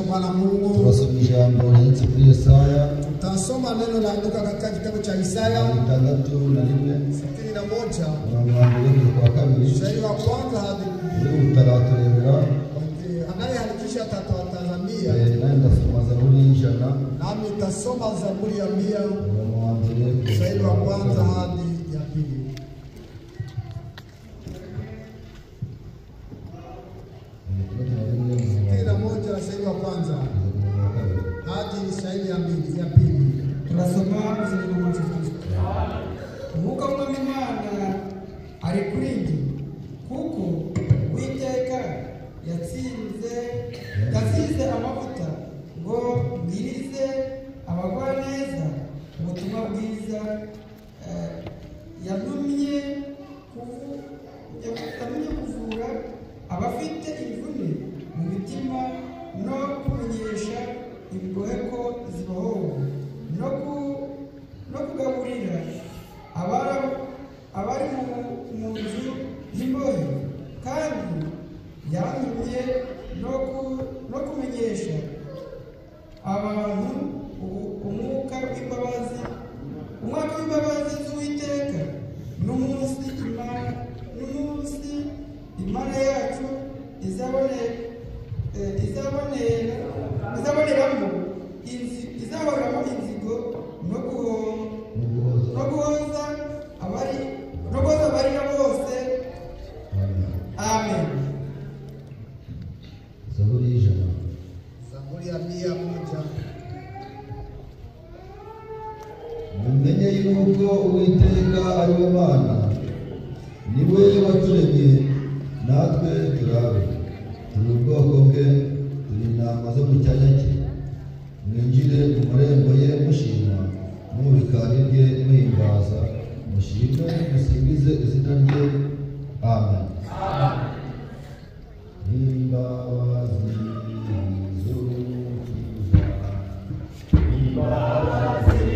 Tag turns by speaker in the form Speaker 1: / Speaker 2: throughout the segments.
Speaker 1: Tunamtukuza Bwana Mungu.
Speaker 2: Turasoma ijambo ryanditse kuri Yesaya.
Speaker 1: Tutasoma neno laandika katika kitabu cha Isaya
Speaker 2: 61
Speaker 1: 61
Speaker 2: umurongo wa mbere kugeza ku wa kabiri.
Speaker 1: Mstari wa kwanza hadi
Speaker 2: Uri utaraturemera.
Speaker 1: Anayeandikisha atatazamia.
Speaker 2: Nanjye ndasoma Zaburi y'100.
Speaker 1: Nami nitasoma Zaburi ya 100
Speaker 2: umurongo wa mbere
Speaker 1: mstari wa kwanza hadi ya pili. 61 mstari wa kwanza hadi mstari ya mbili ya pili.
Speaker 3: Tunasoma izina ry'Umwami Yesu Kristo. Umwuka w'Umwami Imana ari kuri njye, kuko Uwiteka yatsinze amavuta ngo mbwirize abagwaneza ubutumwa bwiza, yantumye kuvura abafite imvune mu mitima no kumenyesha imbohe ko zibohowe no kugaburira abari mu nzu y'imbohe, kandi yantumye no kumenyesha abantu umwuka w'imbabazi z'Uwiteka n'umunsi Imana yacu izaboneramo inzigo no guhoza abarira bose. Amen.
Speaker 2: Zaburi y'100.
Speaker 1: Zaburi ya 100.
Speaker 2: Mumenye yuko Uwiteka ari we Mana, ni we waturemye natwe turabe, turi ubwoko bwe, turi intama zo mu cyanya cye. Mwinjire mu marembo ye mushima, no mu bikari bye muhimbaza, mushime musingize izina rye. Amen. Imbabazi z'Umukiza, imbabazi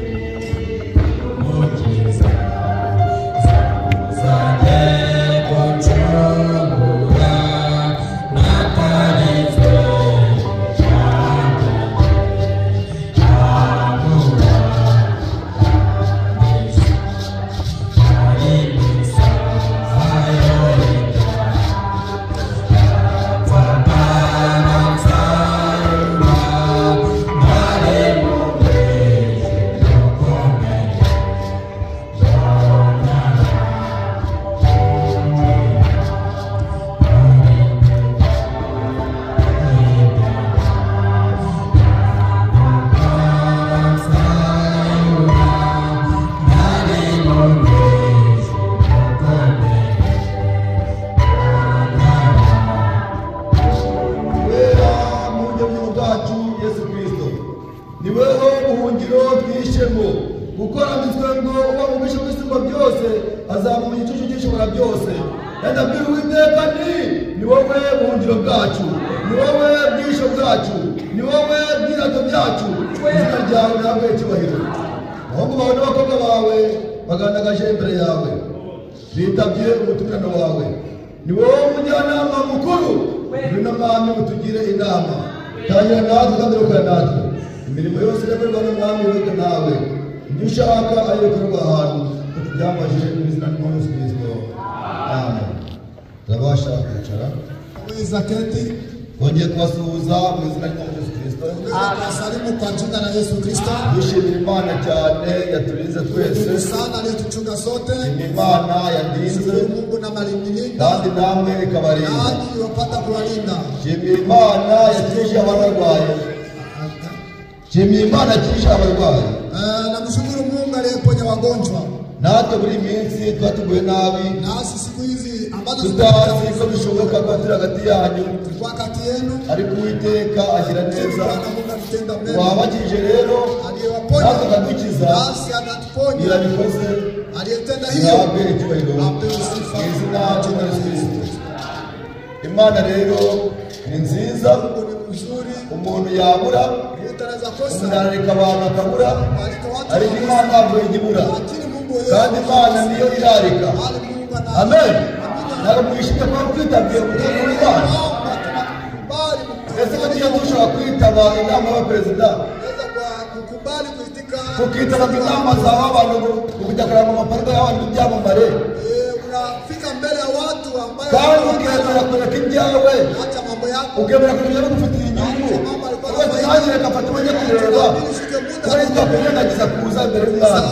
Speaker 2: z'Umukiza zanjye gucungura, natarinzwe
Speaker 1: Keti
Speaker 2: kubasuhuza mu izina rya Yesu Kristo.
Speaker 1: Tunasalimu kwa jina la Yesu Kristo.
Speaker 2: Dushimira Imana cyane yaturinze twese.
Speaker 1: Sana aliyetuchunga sote.
Speaker 2: Imana yandinze.
Speaker 1: Mungu na malimilinda.
Speaker 2: Kandi namwe ikabarinda.
Speaker 1: Nanyi wapata kuwalinda.
Speaker 2: Shimira Imana yakije abarwayi. Shimira Imana yakije abarwayi.
Speaker 1: Namshukuru Mungu aliyeponya wagonjwa.
Speaker 2: Natwe buri minsi twatuguye nabi.
Speaker 1: Nasi siku hizi ambazo
Speaker 2: tutazi ko bishoboka ko turi hagati yanyu,
Speaker 1: tulikuwa kati yenu,
Speaker 2: ariko Uwiteka agira neza.
Speaker 1: Mungu alitenda mema.
Speaker 2: Wabakije rero
Speaker 1: aliyewaponya
Speaker 2: natwe akadukiza,
Speaker 1: nasi anatuponya.
Speaker 2: Irabikoze,
Speaker 1: aliyetenda hiyo
Speaker 2: apewe icyubahiro
Speaker 1: apewe sifa
Speaker 2: mu izina rya Yesu Kristo. Imana rero ni nziza.
Speaker 1: Mungu ni mzuri.
Speaker 2: Umuntu yabura,
Speaker 1: Mtu anaweza kosa,
Speaker 2: umuntu arareka abantu akabura,
Speaker 1: ariko watu
Speaker 2: ariko Imana ntabwo ijya ibura.
Speaker 1: lakini Mungu yeye
Speaker 2: Kandi Imana niyo irarika.
Speaker 1: bali Mungu ana
Speaker 2: Amen. Ntabwo mwishimye kuba mwitabye umugambi w'Imana.
Speaker 1: Bali mkutano
Speaker 2: Ese ko tujya dushobora kwitaba inama y'abaperezida,
Speaker 1: kukubali kuitika,
Speaker 2: tukitaba inama za abantu kujya kureba mu maparike y'abantu b'ibyamamare,
Speaker 1: unafika mbele ya watu ambao,
Speaker 2: kandi ukemera kureka ibyawe,
Speaker 1: acha mambo yako,
Speaker 2: ukemera kureka ibyawe bigufitiye inyungu, rwose nanjye reka mfate umwanya kureba kuko kwirengagiza kuza imbere y'Imana.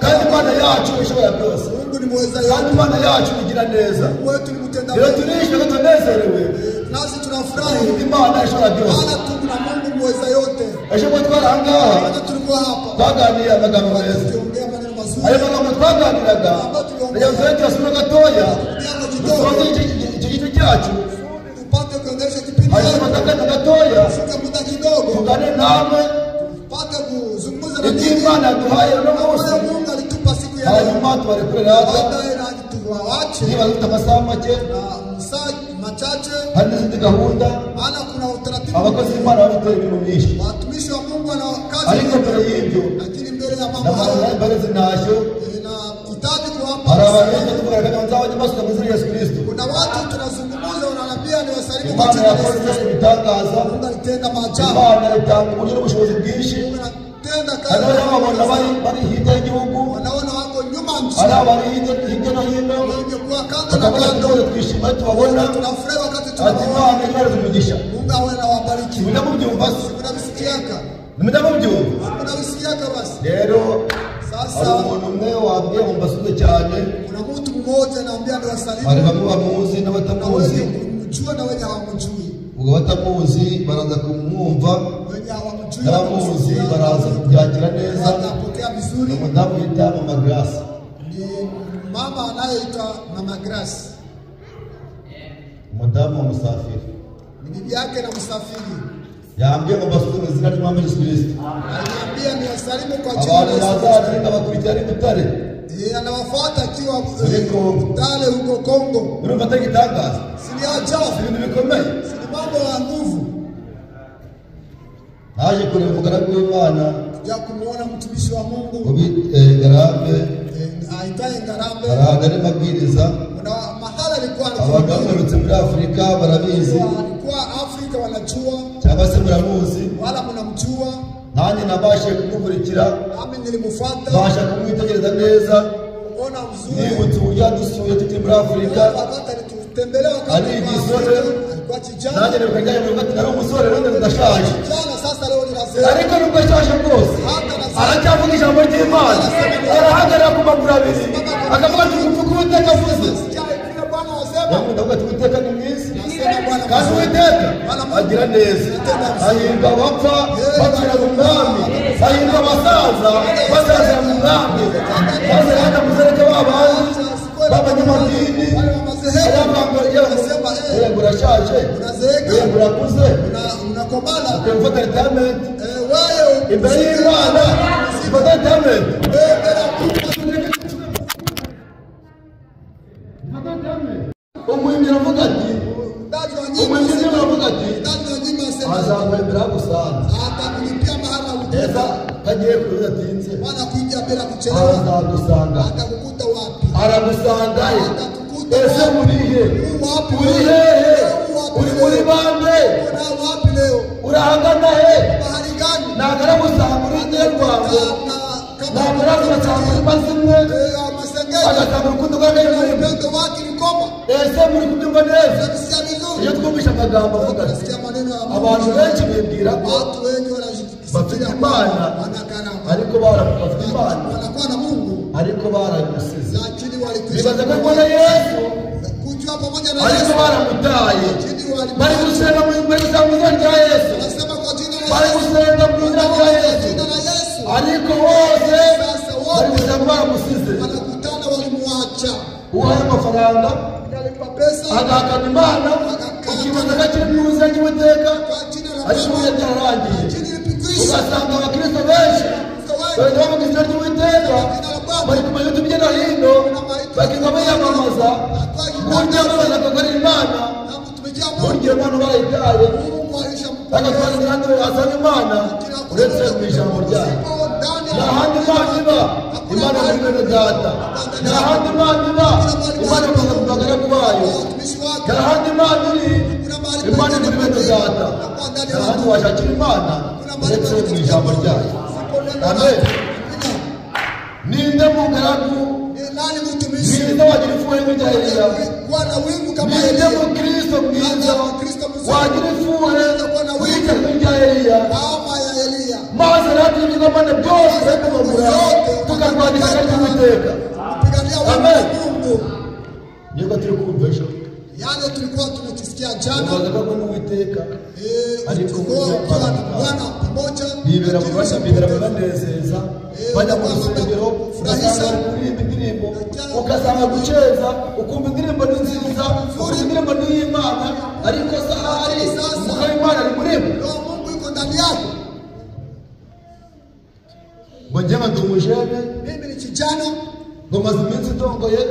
Speaker 2: Kandi Imana yacu ishobora byose, kandi Imana yacu igira neza. Rero turishimye tunezerewe,
Speaker 1: nasi tunafurahi
Speaker 2: Imana ishobora byose.
Speaker 1: Maana tuna Mungu muweza yote.
Speaker 2: Ejo bwo twari aha ngaha
Speaker 1: tulikuwa hapa
Speaker 2: twaganiriye amagambo meza,
Speaker 1: tuliongea maneno mazuri.
Speaker 2: Ayo magambo twaganiraga ndagira ngo tuyasome gatoya, dusoze icyo gice cyacu,
Speaker 1: tupate kuendelesha kipindi
Speaker 2: hanyuma akanya gatoya
Speaker 1: shika muda kidogo,
Speaker 2: tugane namwe
Speaker 1: tupate kuzungumza na
Speaker 2: ibyo Imana yaduhaye uno munsi,
Speaker 1: Mungu alitupa siku ya leo,
Speaker 2: hanyuma tubarekure rata
Speaker 1: baadaye na tuwaache
Speaker 2: niba dufite amasaha make
Speaker 1: na masaa machache,
Speaker 2: hari n'izindi gahunda.
Speaker 1: Maana kuna utaratibu,
Speaker 2: abakozi b'Imana bafite ibintu byinshi,
Speaker 1: watumishi wa Mungu wana kazi,
Speaker 2: ariko mbere y'ibyo
Speaker 1: lakini mbere ya mambo hayo
Speaker 2: mbarezi ntashyo
Speaker 1: inahitaji kuwapa.
Speaker 2: Hari abantu benshi tuvugana kandi nzabajya basuka mu izina rya Yesu Kristo.
Speaker 1: Kuna watu tunazungumza wananiambia ni wasalimu
Speaker 2: Imana
Speaker 1: kwa jina la Yesu
Speaker 2: yakoze
Speaker 1: Kristo.
Speaker 2: ibitangaza,
Speaker 1: Mungu alitenda maajabu,
Speaker 2: Imana itanga uburyo n'ubushobozi bwinshi.
Speaker 1: Mungu anatenda
Speaker 2: Hari
Speaker 1: kazi.
Speaker 2: ababona bari hirya y'igihugu,
Speaker 1: Wanaona wako nyuma nchi,
Speaker 2: hari abari hirya no hino,
Speaker 1: wenye kuwa kando na
Speaker 2: bakavuga ati
Speaker 1: kando,
Speaker 2: twese twishima tubabona,
Speaker 1: tunafurahi wakati
Speaker 2: ati
Speaker 1: tunawaona.
Speaker 2: Imana ibahereze umugisha.
Speaker 1: Mungu awe anawabariki.
Speaker 2: Nimujya mubyumva se?
Speaker 1: Mnavisikiaka?
Speaker 2: Nimujya mubyumva?
Speaker 1: Mnavisikiaka basi.
Speaker 2: Rero hari
Speaker 1: Sasa
Speaker 2: umuntu umwe wambwiye ngo mbasuze cyane,
Speaker 1: kuna mtu mmoja anaambia ni wasalimu,
Speaker 2: hari bamwe bamuzi
Speaker 1: na
Speaker 2: n'abatamuzi.
Speaker 1: wenye kumjua na wenye hawamjui,
Speaker 2: Ubwo abatamuzi baraza kumwumva,
Speaker 1: wenye hawamjui
Speaker 2: n'abamuzi baraza kubyakira neza.
Speaker 1: watapokea vizuri.
Speaker 2: Umudamu bita Mama Grace,
Speaker 1: Ni mama anayeitwa Mama Grace,
Speaker 2: umudamu wa Musafiri,
Speaker 1: ni bibi yake na Msafiri.
Speaker 2: yambwiye ngo mbasuze mu izina ry'Umwami Yesu Kristo.
Speaker 1: Aliniambia ni wasalimu kwa jina la
Speaker 2: Abantu
Speaker 1: Yesu
Speaker 2: bazaza
Speaker 1: Kristo.
Speaker 2: ndabakurikira ari Butare,
Speaker 1: Yeye anawafuata akiwa
Speaker 2: Muri Kongo.
Speaker 1: Butare huko Kongo.
Speaker 2: Urumva atari igitangaza,
Speaker 1: Si ni ajabu,
Speaker 2: ibintu bikomeye.
Speaker 1: si ni mambo ya nguvu.
Speaker 2: Naje kureba umugaragu w'Imana
Speaker 1: Ya kumuona mtumishi wa Mungu
Speaker 2: Ngarambe,
Speaker 1: aitaye Ngarambe.
Speaker 2: hari ahantu arimo abwiriza.
Speaker 1: Kuna mahala alikuwa
Speaker 2: Abantu
Speaker 1: alikuwa
Speaker 2: bagarutse muri Afurika barabizi,
Speaker 1: alikuwa Afrika wanajua,
Speaker 2: cyangwa se muramuzi.
Speaker 1: wala mnamjua.
Speaker 2: Nanjye nabashije kumukurikira,
Speaker 1: Nami nilimfuata
Speaker 2: mbasha kumwitegereza neza,
Speaker 1: ona mzuri.
Speaker 2: nibutse uburyo yadusuye tukiri muri Afurika.
Speaker 1: Wakati alitutembelea wakati
Speaker 2: Ali
Speaker 1: alikuwa
Speaker 2: igisore.
Speaker 1: Afrika, alikuwa kijana
Speaker 2: Nanjye nibuka njyanye mu rugo ati nari umusore none ndashaje,
Speaker 1: kijana, sasa leo ni wazee.
Speaker 2: ariko nubwo ashaje bwose aracyavuga ijambo ry'Imana, arahagarara ku maguru abiri akavuga ati kuvuga Uwiteka avuze.
Speaker 1: Sikia vile Bwana wasema,
Speaker 2: Ndavuga ati Uwiteka ni mwiza,
Speaker 1: nasema Bwana
Speaker 2: kandi
Speaker 1: mzuri.
Speaker 2: Uwiteka agira neza, hahirwa abapfa bapfira mu mwami, hahirwa abasaza basazira mu mwami, maze kandi muzereke ba bandi b'abanyamadini yego urashaje, yego urakuze,
Speaker 1: Unakomana
Speaker 2: ukwiye gufata retirement
Speaker 1: wewe
Speaker 2: imbere y'Imana, ufata retirement.
Speaker 1: wewe mbele ya Mungu.
Speaker 2: Umuhimbyi aravuga ati,
Speaker 1: Mtaji wa nyimbo
Speaker 2: umuhimbyi aravuga ati
Speaker 1: mtaji wa nyimbo asema
Speaker 2: azakwemera gusanze
Speaker 1: atakulipia mahala
Speaker 2: eza
Speaker 1: ulipo,
Speaker 2: kagiye kuza atinze,
Speaker 1: maana kuingia bila kuchelewa,
Speaker 2: arazagusanga,
Speaker 1: atakukuta wapi?
Speaker 2: aragusanga he?
Speaker 1: Atakukuta
Speaker 2: Ese
Speaker 1: wapi?
Speaker 2: muri he?
Speaker 1: U wapi
Speaker 2: Uri
Speaker 1: leo?
Speaker 2: hehe?
Speaker 1: U wapi
Speaker 2: Uri
Speaker 1: leo?
Speaker 2: muri bande?
Speaker 1: Una wapi leo?
Speaker 2: Urahagana he?
Speaker 1: Mahali gani?
Speaker 2: Ntabwo aragusanga uri nyarwango,
Speaker 1: Na kama
Speaker 2: ntabwo aragusanga uri mazimwe,
Speaker 1: masengenyo,
Speaker 2: agasanga urukundo rw'agahe muri mwe.
Speaker 1: upendo wake ni koma.
Speaker 2: Ese muri kubyumva neza?
Speaker 1: Unasikia vizuri?
Speaker 2: Iyo twumvise amagambo avuga ati
Speaker 1: Unasikia maneno ya Mungu.
Speaker 2: abantu benshi bibwira ko
Speaker 1: Watu wengi
Speaker 2: bafite
Speaker 1: wanajisikia
Speaker 2: Imana,
Speaker 1: wana karama,
Speaker 2: ariko bafite Imana,
Speaker 1: wanakuwa na Mungu,
Speaker 2: ariko baramusize.
Speaker 1: lakini walikwisha
Speaker 2: Bibaza ko kubona Yesu,
Speaker 1: kujua pamoja na
Speaker 2: ariko
Speaker 1: Yesu,
Speaker 2: baramutaye.
Speaker 1: lakini
Speaker 2: Bari
Speaker 1: wali
Speaker 2: gusenga mu bari gusenga mu izina rya Yesu,
Speaker 1: wanasema kwa jina la
Speaker 2: bari
Speaker 1: Yesu,
Speaker 2: gusenga mu izina rya
Speaker 1: kwa
Speaker 2: Yesu,
Speaker 1: jina la Yesu,
Speaker 2: ariko bose
Speaker 1: Sasa
Speaker 2: bari
Speaker 1: wote
Speaker 2: gusenga baramusize.
Speaker 1: wanakutana, walimuacha.
Speaker 2: Uhaye amafaranga
Speaker 1: Alipa pesa
Speaker 2: agahakana Imana, ukibaza ko akiri mu izina ry'Uwiteka,
Speaker 1: kwa jina la
Speaker 2: ariko
Speaker 1: Bwana,
Speaker 2: ubu byararangiye.
Speaker 1: lakini ilipikwisha.
Speaker 2: Ugasanga abakristo benshi bagenda bavuga izina ry'Uwiteka, bari ku mayutu hirya no hino, bakiga biyamamaza, burya bamaze gukorera Imana,
Speaker 1: Na kutumikia Mungu,
Speaker 2: burya Imana barayitaye.
Speaker 1: Mungu alishampokea.
Speaker 2: Ariko twari kandi wasanga Imana uretse mu ijambo ryayo.
Speaker 1: Sipo ndani
Speaker 2: Nta
Speaker 1: ya
Speaker 2: handi Imana iba, Imana muri bene data. Nta handi Imana iba, Imana imaze ku bagaragu bayo.
Speaker 1: watumishi wake.
Speaker 2: Nta handi Imana iri, Imana ni bene data, nta washakira Imana uretse mu ijambo ryayo. Amen. Ninde mugaragu, ninde wagira ifuhe nk'irya Eliya, ninde mukristo mwiza wagira ifuhe nk'irya Eliya, maze natwe ibigomane byose tukabura tukarwanya ishyaka ry'Uwiteka. Amen. Niko turi kumva ejo
Speaker 1: yale tulikuwa tunakisikia jana,
Speaker 2: ariko
Speaker 1: Bwana pamoja
Speaker 2: bibera mu basha, bibera mu banezeza, bajya mu rusengero ugasanga kuririmba indirimbo, ugasanga guceza, ukumva indirimbo ni nziza, ukumva indirimbo ni iy'Imana, ariko sahari umwuka w'Imana ari muri bo.
Speaker 1: Roho Mungu yuko ndani yako.
Speaker 2: Ngo njye ndi umujene,
Speaker 1: mimi ni kijana,
Speaker 2: ngo maze iminsi ndongoye,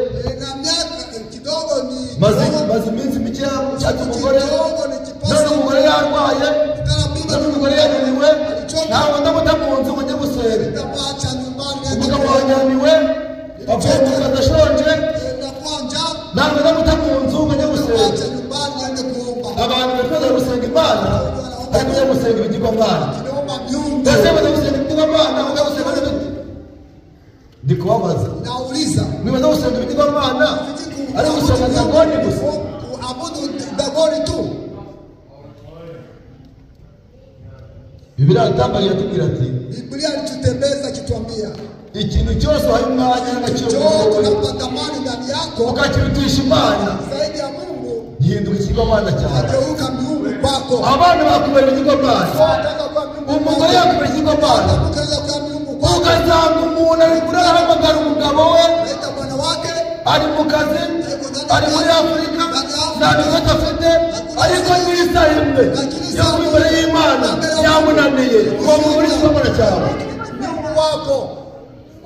Speaker 1: na miaka kidogo ni
Speaker 2: maze iminsi mike nshatse umugore, none umugore yarwaye, none umugore yananiwe, ntabwo ndamuta mu nzu ngo njye gusenga, umugabo wanyananiwe, avuye mu kazi ashonje, ntabwo ndamuta mu nzu ngo njye gusenga. Abantu bifuza gusenga Imana ariko ujya gusenga ibigirwamana. Ese bajya gusenga ibigirwamana, ujya gusenga n'ibiti? Ndi kubabaza, mwibaza gusenga ibigirwamana ariko gusenga Dagoni gusa?
Speaker 1: Kuabudu Dagoni tu.
Speaker 2: Bibiliya itambaye iratubwira ati,
Speaker 1: Biblia ilitutembeza ikituambia
Speaker 2: ikintu cyose uhaye umwanya n'agaciro
Speaker 1: unampa ndani yako
Speaker 2: ukakirutisha Imana
Speaker 1: zaidi ya Mungu,
Speaker 2: gihinduka ikigirwamana cyawe,
Speaker 1: ageuka miungu kwako.
Speaker 2: Abana bakubera ikigirwamana, umugore yakubera ikigirwamana, ugasanga umuntu ari kurahamagara umugabo we ari mu kazi, ari muri Afurika, nta bibazo afite, ariko n'isaha imwe yo kuba imbere y'Imana yamunaniye. Uwo muntu uri ikigirwamana cyawe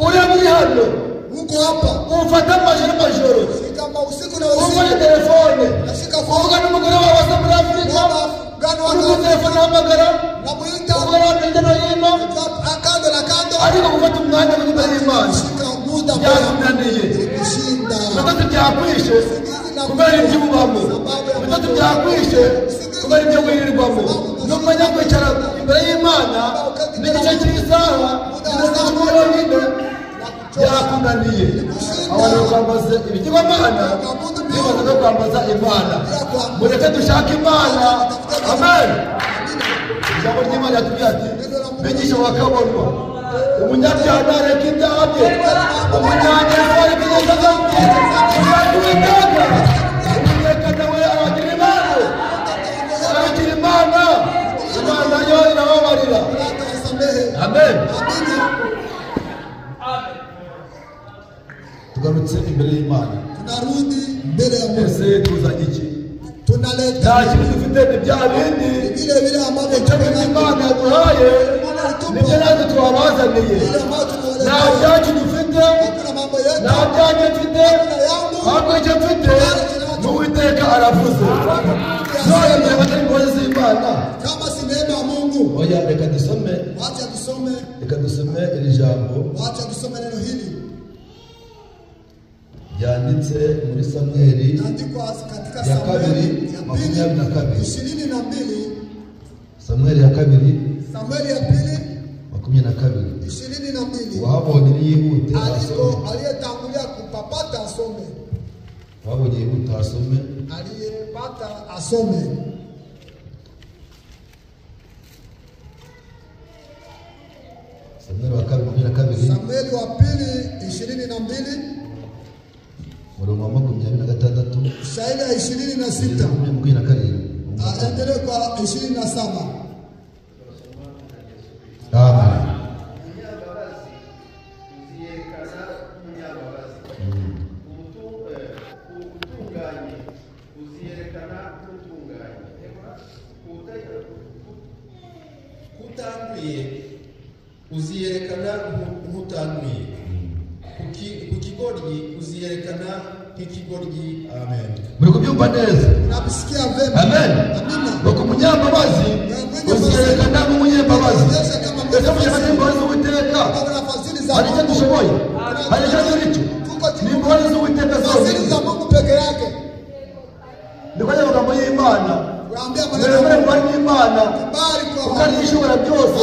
Speaker 2: uri muri hano, ufata amajoro n'amajoro, ufashe telefone uvuga n'umugore wawe asa muri Afurika, uri kuri telefone uhamagara umugore wawe hirya no hino, ariko gufata umwanya uri imbere y'Imana byakunaniye. Ibitotsi byakwishe kubera ibyo ubamo, ibitotsi byakwishe kubera ibyo wirirwamo. Numenya kwicara imbere y'Imana n'igice cy'isaha n'ikimwe byakunaniye. Abantu bakwambaza ibigirwamana bibaza no kwambaza Imana. Mureke dushake Imana. Amen. Ijambo ry'Imana riratubwira ati, bigisha bakabonwa, umunyabyaha ntareka ibyaha bye, umunyangeso areka ingeso ze mbi, ushaka Uwiteka, Uwiteka nawe aragira Imana, aragira Imana, Imana yo irababarira. Amen. Tugarutse imbere y'Imana,
Speaker 1: tunarudi mbele ya Mungu.
Speaker 2: Ese tuzanye iki?
Speaker 1: Tunaleta
Speaker 2: nta kintu dufite, ni bya bindi
Speaker 1: vile vile ambavyo
Speaker 2: icyo bintu Imana yaduhaye nibyo natwe twabazaniye. Nta byacu dufite, nta byanjye mfite, ahubwo icyo mfite ni Uwiteka aravuze. None niba atari imbabazi z'Imana,
Speaker 1: kama si neema ya Mungu.
Speaker 2: Oya, reka dusome,
Speaker 1: wacha tusome,
Speaker 2: reka dusome iri jambo,
Speaker 1: wacha tusome neno hili
Speaker 2: yanditse muri Samweli ya kabiri 22. Samweli ya kabiri 22. Wahabonye niyihute asome,
Speaker 1: aliyetangulia kupapata asome,
Speaker 2: wahabonye yihute asome,
Speaker 1: aliyepata asome.
Speaker 2: Samweli wa kabiri 22.
Speaker 1: Samweli wa pili 22
Speaker 2: murongo wa 26
Speaker 1: shairi ya 26
Speaker 2: 27.
Speaker 1: Aendelee kwa 27.
Speaker 2: Amen.
Speaker 4: Umunyambabazi uziyerekana nk'umunyambabazi, utunganye uziyerekana nk'utunganye, kutanduye uziyerekana nk'utanduye, ku kigoryi uziyerekana nk'ikigoryi. Amen.
Speaker 2: Muri kubyumva neza?
Speaker 1: Unabisikia vema?
Speaker 2: Amen.
Speaker 1: Amina.
Speaker 2: Ngo ku munyambabazi uziyerekana nk'umunyambabazi. Ese munyambabazi z'Uwiteka hari icyo dushoboye? Hari icyo turi cyo? Ni imbabazi z'Uwiteka zonyine.
Speaker 1: Fadhili za Mungu peke yake.
Speaker 2: Ni kwa magambo y'Imana Mwemere mubane n'Imana kuko ari ishobora byose.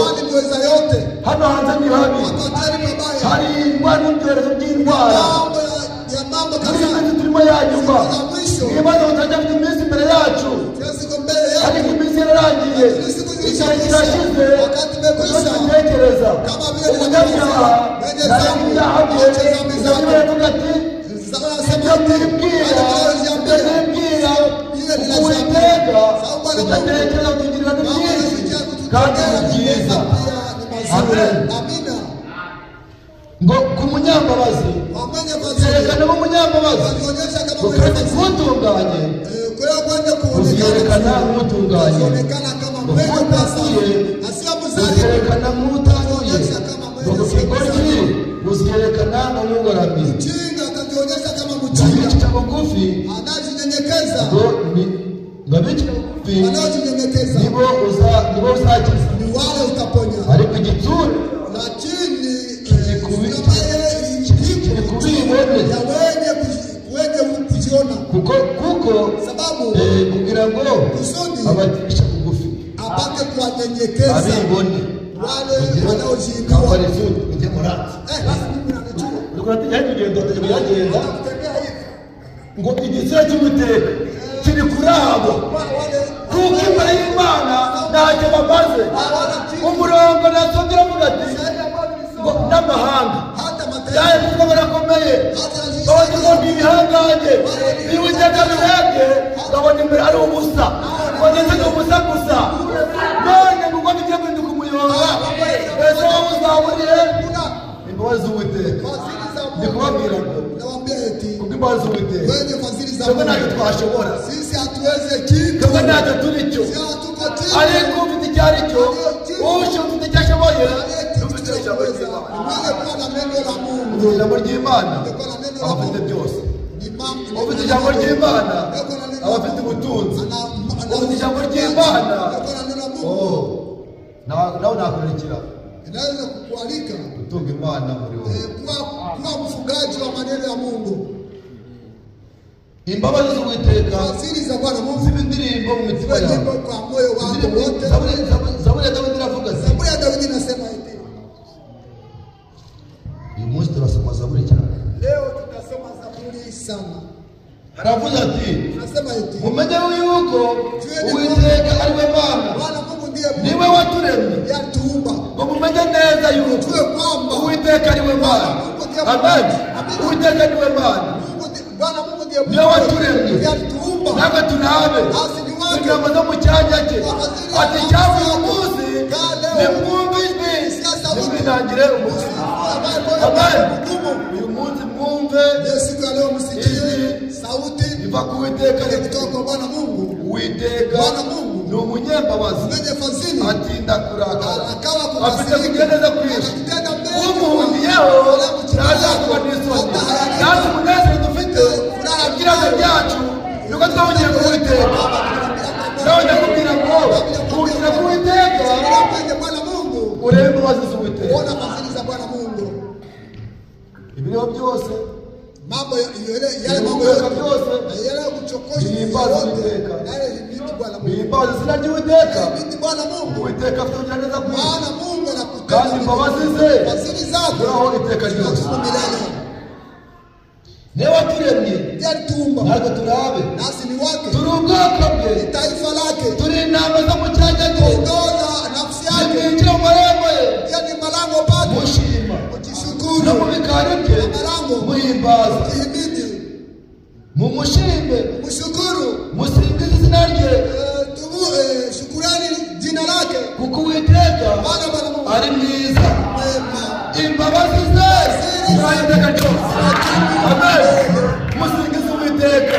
Speaker 2: Hano hanze ni habi, hari indwara n'ibyorezo by'indwara. Muri iyi minsi turimo ya nyuma, ibibazo turacyafite iminsi imbere yacu, ariko iminsi yararangiye, igihe kirashize. Tubitekereza umunyabyaha ntareka ibyaha bye, iravuga ati ibyo nibwira, ibyo nibwira Uwiteka udatekereza kutugirira ni byinshi kandi ni byiza. Amen. Ngo ku munyambabazi zerekana umunyambabazi, ngo kandi kutunganye uziyerekana nk'utunganye, ngo kutanduye uziyerekana nk'utanduye, ngo ku kigoryi uziyerekana nk'ugoramye, abica bugufi ngo abica bugufi nibo uzakiza, ariko igitsure kuko kugira ngo abacisha bugufi
Speaker 1: apate kuwanyenyekeza
Speaker 2: abibone
Speaker 1: wale wanaojiinua.
Speaker 2: Ngo igitsina cy'Uwiteka kiri kuri abo, kuko imbere y'Imana ntacyo bamaze. Umurongo nasomye uravuga ati ngo n'amahanga yaye kuko barakomeye, babona ngo ni ibihangange, iyo Uwiteka abirebye babona imbere ari ubusa, ngo ndetse ni ubusa gusa. None ngo bigiye guhinduka umuyonga, mbese wowe uzaburiye imbabazi z'Uwiteka. Ndi kubabwira ngo kubwo imbabazi z'Uwiteka twebwe ntacyo twashobora, twebwe ntacyo turi cyo, ariko ufite icyo ari cyo, ufite icyo ashoboye, ufite ijambo ry'Imana. Ufite ijambo ry'Imana aba afite byose. Ufite ijambo ry'Imana aba afite ubutunzi. Ufite ijambo ry'Imana nawe nakurikira
Speaker 1: inaweza kukualika
Speaker 2: gutunga Imana muri wowe,
Speaker 1: kuwa mfugaji wa maneno ya Mungu.
Speaker 2: Imbabazi z'Uwiteka
Speaker 1: fadhili za Bwana Mungu
Speaker 2: ziba indirimbo mu mitima yawe,
Speaker 1: nyimbo kwa moyo wako wote.
Speaker 2: Zaburi ya Dawidi iravuga,
Speaker 1: Zaburi ya Dawidi inasema hivi.
Speaker 2: Uyu munsi turasoma Zaburi cyane.
Speaker 1: Leo tutasoma Zaburi sana.
Speaker 2: Haravuze ati
Speaker 1: Nasema hivi,
Speaker 2: mumenye yuko Uwiteka ari we Mana,
Speaker 1: Bwana Mungu ndiye Mungu
Speaker 2: niwe waturemye,
Speaker 1: yatuumba,
Speaker 2: ngo mumenye neza yuko
Speaker 1: tujue kwamba
Speaker 2: Uwiteka ari we Mana. Amen. Uwiteka ni we Mana,
Speaker 1: Bwana Mungu ndiye
Speaker 2: niwe waturemye,
Speaker 1: yatuumba,
Speaker 2: natwe turabe
Speaker 1: nasi ni wake,
Speaker 2: ingamba zo mu cyanya cye. Ati icyaba uyu munsi nimwumve ijwi, nimwinangire umutima. Amen. Uyu munsi mwumve
Speaker 1: siku ya leo msikie sauti
Speaker 2: iva ku Uwiteka
Speaker 1: kutoka kwa Bwana Mungu.
Speaker 2: Uwiteka ni umunyembabazi,
Speaker 1: mwenye fadhili,
Speaker 2: atinda kurakara,
Speaker 1: anakawa
Speaker 2: afite kugira neza kwinshi, umuhungiyeho ntazakuba n'isoni. Natwe umunezero dufite ibyirango byacu nuko twahungiye ku Uwiteka. Nawe ndakubwira ngo hungire ku Uwiteka, urebe imbabazi z'Uwiteka.
Speaker 1: Ona fadhili za Bwana Mungu.
Speaker 2: Ibiriho byose
Speaker 1: mambo yale mambo
Speaker 2: yote
Speaker 1: yale kuchokosha
Speaker 2: bihimbaza Uwiteka,
Speaker 1: yale ibiti Bwana Mungu,
Speaker 2: bihimbaza izina ry'Uwiteka.
Speaker 1: Ibiti Bwana Mungu.
Speaker 2: Uwiteka afite ubugira neza kwinshi,
Speaker 1: Bwana Mungu anakutenda,
Speaker 2: kandi imbabazi ze
Speaker 1: fadhili zake
Speaker 2: zihoraho iteka ryose.
Speaker 1: milele.
Speaker 2: Niwe waturemye,
Speaker 1: Yatuumba,
Speaker 2: natwe turabe,
Speaker 1: nasi ni wake,
Speaker 2: turi ubwoko bwe,
Speaker 1: ni taifa lake,
Speaker 2: turi intama zo mu cyanya cye,
Speaker 1: ongoza nafsi yake,
Speaker 2: nimwinjire mu marembo ye
Speaker 1: yani malango pake,
Speaker 2: mushima,
Speaker 1: ukishukuru
Speaker 2: no mu bikari bye
Speaker 1: malango
Speaker 2: muhimbaza,
Speaker 1: ukihimidi,
Speaker 2: mumushime,
Speaker 1: mshukuru,
Speaker 2: musingize izina rye,
Speaker 1: shukurani jina lake,
Speaker 2: kuko Uwiteka
Speaker 1: Bwana Bwana Mungu
Speaker 2: ari mwiza,
Speaker 1: mwema,
Speaker 2: imbabazi ze zihoraho iteka ryose. Amen. Musingize Uwiteka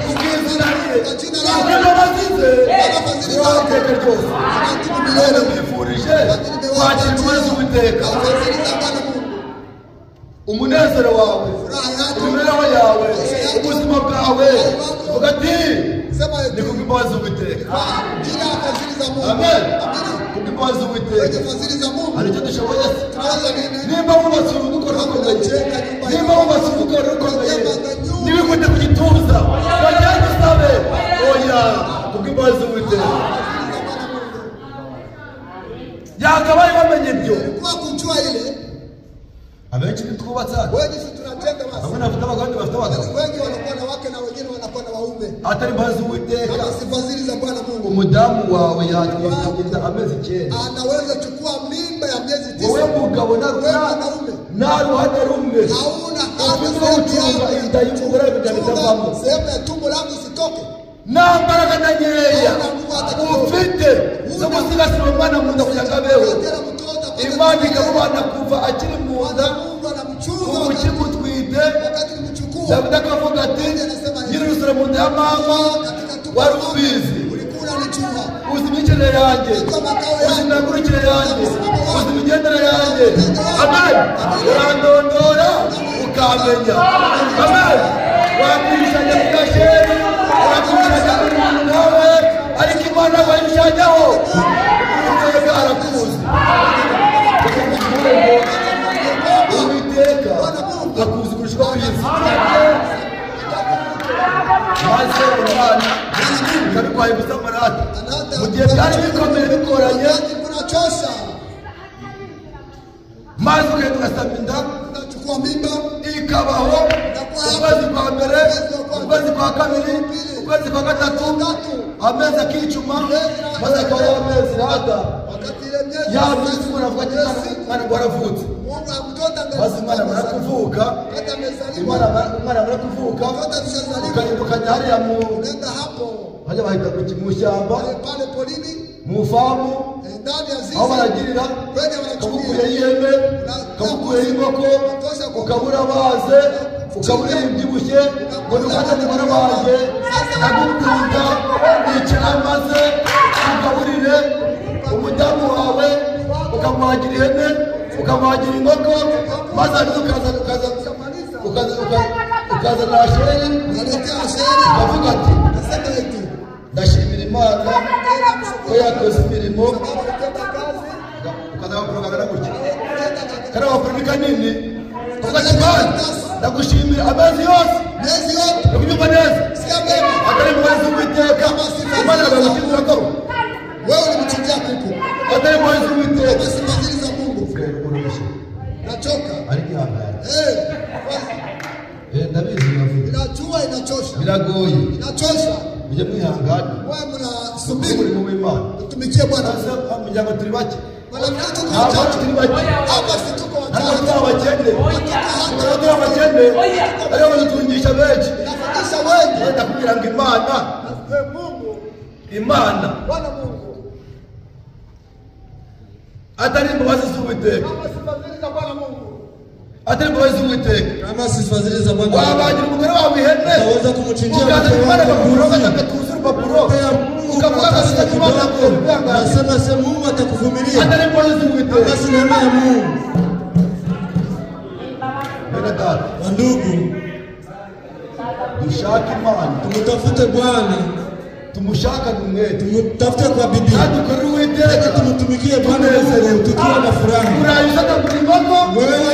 Speaker 2: kuko izina rye, imbabazi ze zihoraho iteka ryose. None mbifurije kwakira imbabazi z'Uwiteka,
Speaker 1: fadhili za Bwana Mungu,
Speaker 2: umunezero wawe, imibereho yawe, ubuzima bwawe, vuga ati
Speaker 1: sema
Speaker 2: ni kubw'imbabazi z'Uwiteka.
Speaker 1: kwa jina la fadhili za Mungu.
Speaker 2: Amen.
Speaker 1: Amina.
Speaker 2: Kubw'imbabazi z'Uwiteka
Speaker 1: Fadhili za Mungu
Speaker 2: hari icyo dushoboye se?
Speaker 1: tunaweza nini?
Speaker 2: Nimba wubatse urugo rukomeye, nimba wubatse urugo rukomeye, ntibikute ku gituza, bagende usabe oya, kubw'imbabazi z'Uwiteka. Abenshi ntitwubatse hano.
Speaker 1: Wengi si tunajenga basi.
Speaker 2: Bamwe bafite abagore bafite abagabo.
Speaker 1: Wengi wanakuwa na wake na wengine wanakuwa na waume.
Speaker 2: Atari imbabazi z'Uwiteka.
Speaker 1: Kama si fadhili za Bwana Mungu.
Speaker 2: Umudamu wawe yatwita inda amezi 9.
Speaker 1: Anaweza chukua mimba ya miezi 9.
Speaker 2: Wowe mugabo nta ruhande rumwe.
Speaker 1: Hauna hata
Speaker 2: sehemu inda y'umugore kugira ngo itavamo.
Speaker 1: Sehemu ya tumbo langu isitoke.
Speaker 2: Nta mbaraga na nkeya ufite zo gusigasira umwana mu nda kugira ngo abeho. Imana ikamubana kuva akiri mu nda ukimutwite. Dawidi akavuga ati nyir'urusoro mu nda ya mama wari ubizi, uzi imyicarire yanjye, uzi imihagurukire yanjye, uzi imigendere yanjye. Amen. Urandondora ukamenya. Amen. Wakwishanya ku gasheri, wakwishanya ku muntu nawe, ariko Imana wayishanyaho. Uwiteka arakuzi. Uwiteka akuzi kurusha uko wizi. Maze umwana ikabikwaye gusamarata mu gihe byari bikomeye bikoranye, maze ugenda ugasaba inda ikabaho ukwezi kwa mbere, ukwezi kwa kabiri, ukwezi kwa gatatu, amezi akicuma, maze akaba amezi rada ya minsi umuntu avuga ati umwana ngo waravutse. Maze umwana amara kuvuka, umwana amara kuvuka ukagenda hariya mu hajya bahita mu ishyamba, mu famu aho baragirira, ukamukuyeho ihene, ukamukuyeho inkoko, ukabura baze, ukabura ibyibushye, ngo nufate umugore wanjye ndagukunda, icara maze ugaburire umudamu wawe, ukamuhagira ihene, ukamuhagira inkoko, maze ukazana asheri, ukavuga ati ndashimira Imana ko yakoze imirimo. Ukaza bakurogana gutya kariya bapuro kanini, ukavuga ati Mana ndagushimira amezi yose, ndakubyumva neza, atari imbabazi z'Uwiteka. Imana iragushyingira ko
Speaker 1: wewe ulimchinjia kuku,
Speaker 2: atari imbabazi z'Uwiteka.
Speaker 1: Kama si fadhili za Mungu. Nachoka.
Speaker 2: Ariko ihangane. Ndabizi navuga.
Speaker 1: Inachua inachosha.
Speaker 2: Biragoye.
Speaker 1: Inachosha.
Speaker 2: Mujye mwihangana.
Speaker 1: Wewe mnasubiri
Speaker 2: umurimo w'Imana.
Speaker 1: Tumikie Bwana.
Speaker 2: Sasa muryango turi bake.
Speaker 1: Wanamtoto
Speaker 2: turi bake.
Speaker 1: Hapa si tuko wachache.
Speaker 2: Ntabwo turi abakene. Ntabwo turi abakene. Aribo badutungisha benshi.
Speaker 1: Nafundisha wengi.
Speaker 2: Ndakubwira ngo Imana.
Speaker 1: Mungu.
Speaker 2: Imana.
Speaker 1: Bwana Mungu.
Speaker 2: Atari imbabazi z'Uwiteka.
Speaker 1: Kama si fadhili za Bwana Mungu.
Speaker 2: Atari imbabazi z'Uwiteka.
Speaker 5: Kama si fadhili za Bwana.
Speaker 2: Wabagira umugore wawe ihene.
Speaker 5: Utaweza kumchinjia
Speaker 2: mke wako. Ukatuza urupapuro. Ukavuga ati Imana
Speaker 5: akwihangana. Nasema se Mungu atakuvumilia.
Speaker 2: Atari imbabazi z'Uwiteka.
Speaker 5: Kama si neema ya Mungu.
Speaker 2: Bene data.
Speaker 5: Ndugu,
Speaker 2: dushake Imana.
Speaker 5: Tumtafute Bwana.
Speaker 2: Tumushakane umwete.
Speaker 5: Tumtafute kwa bidii.
Speaker 2: Dukorere Uwiteka.
Speaker 5: Tumtumikie Bwana Mungu tukiwa na furaha.
Speaker 2: Urayiza kugura inkoko.
Speaker 5: Wewe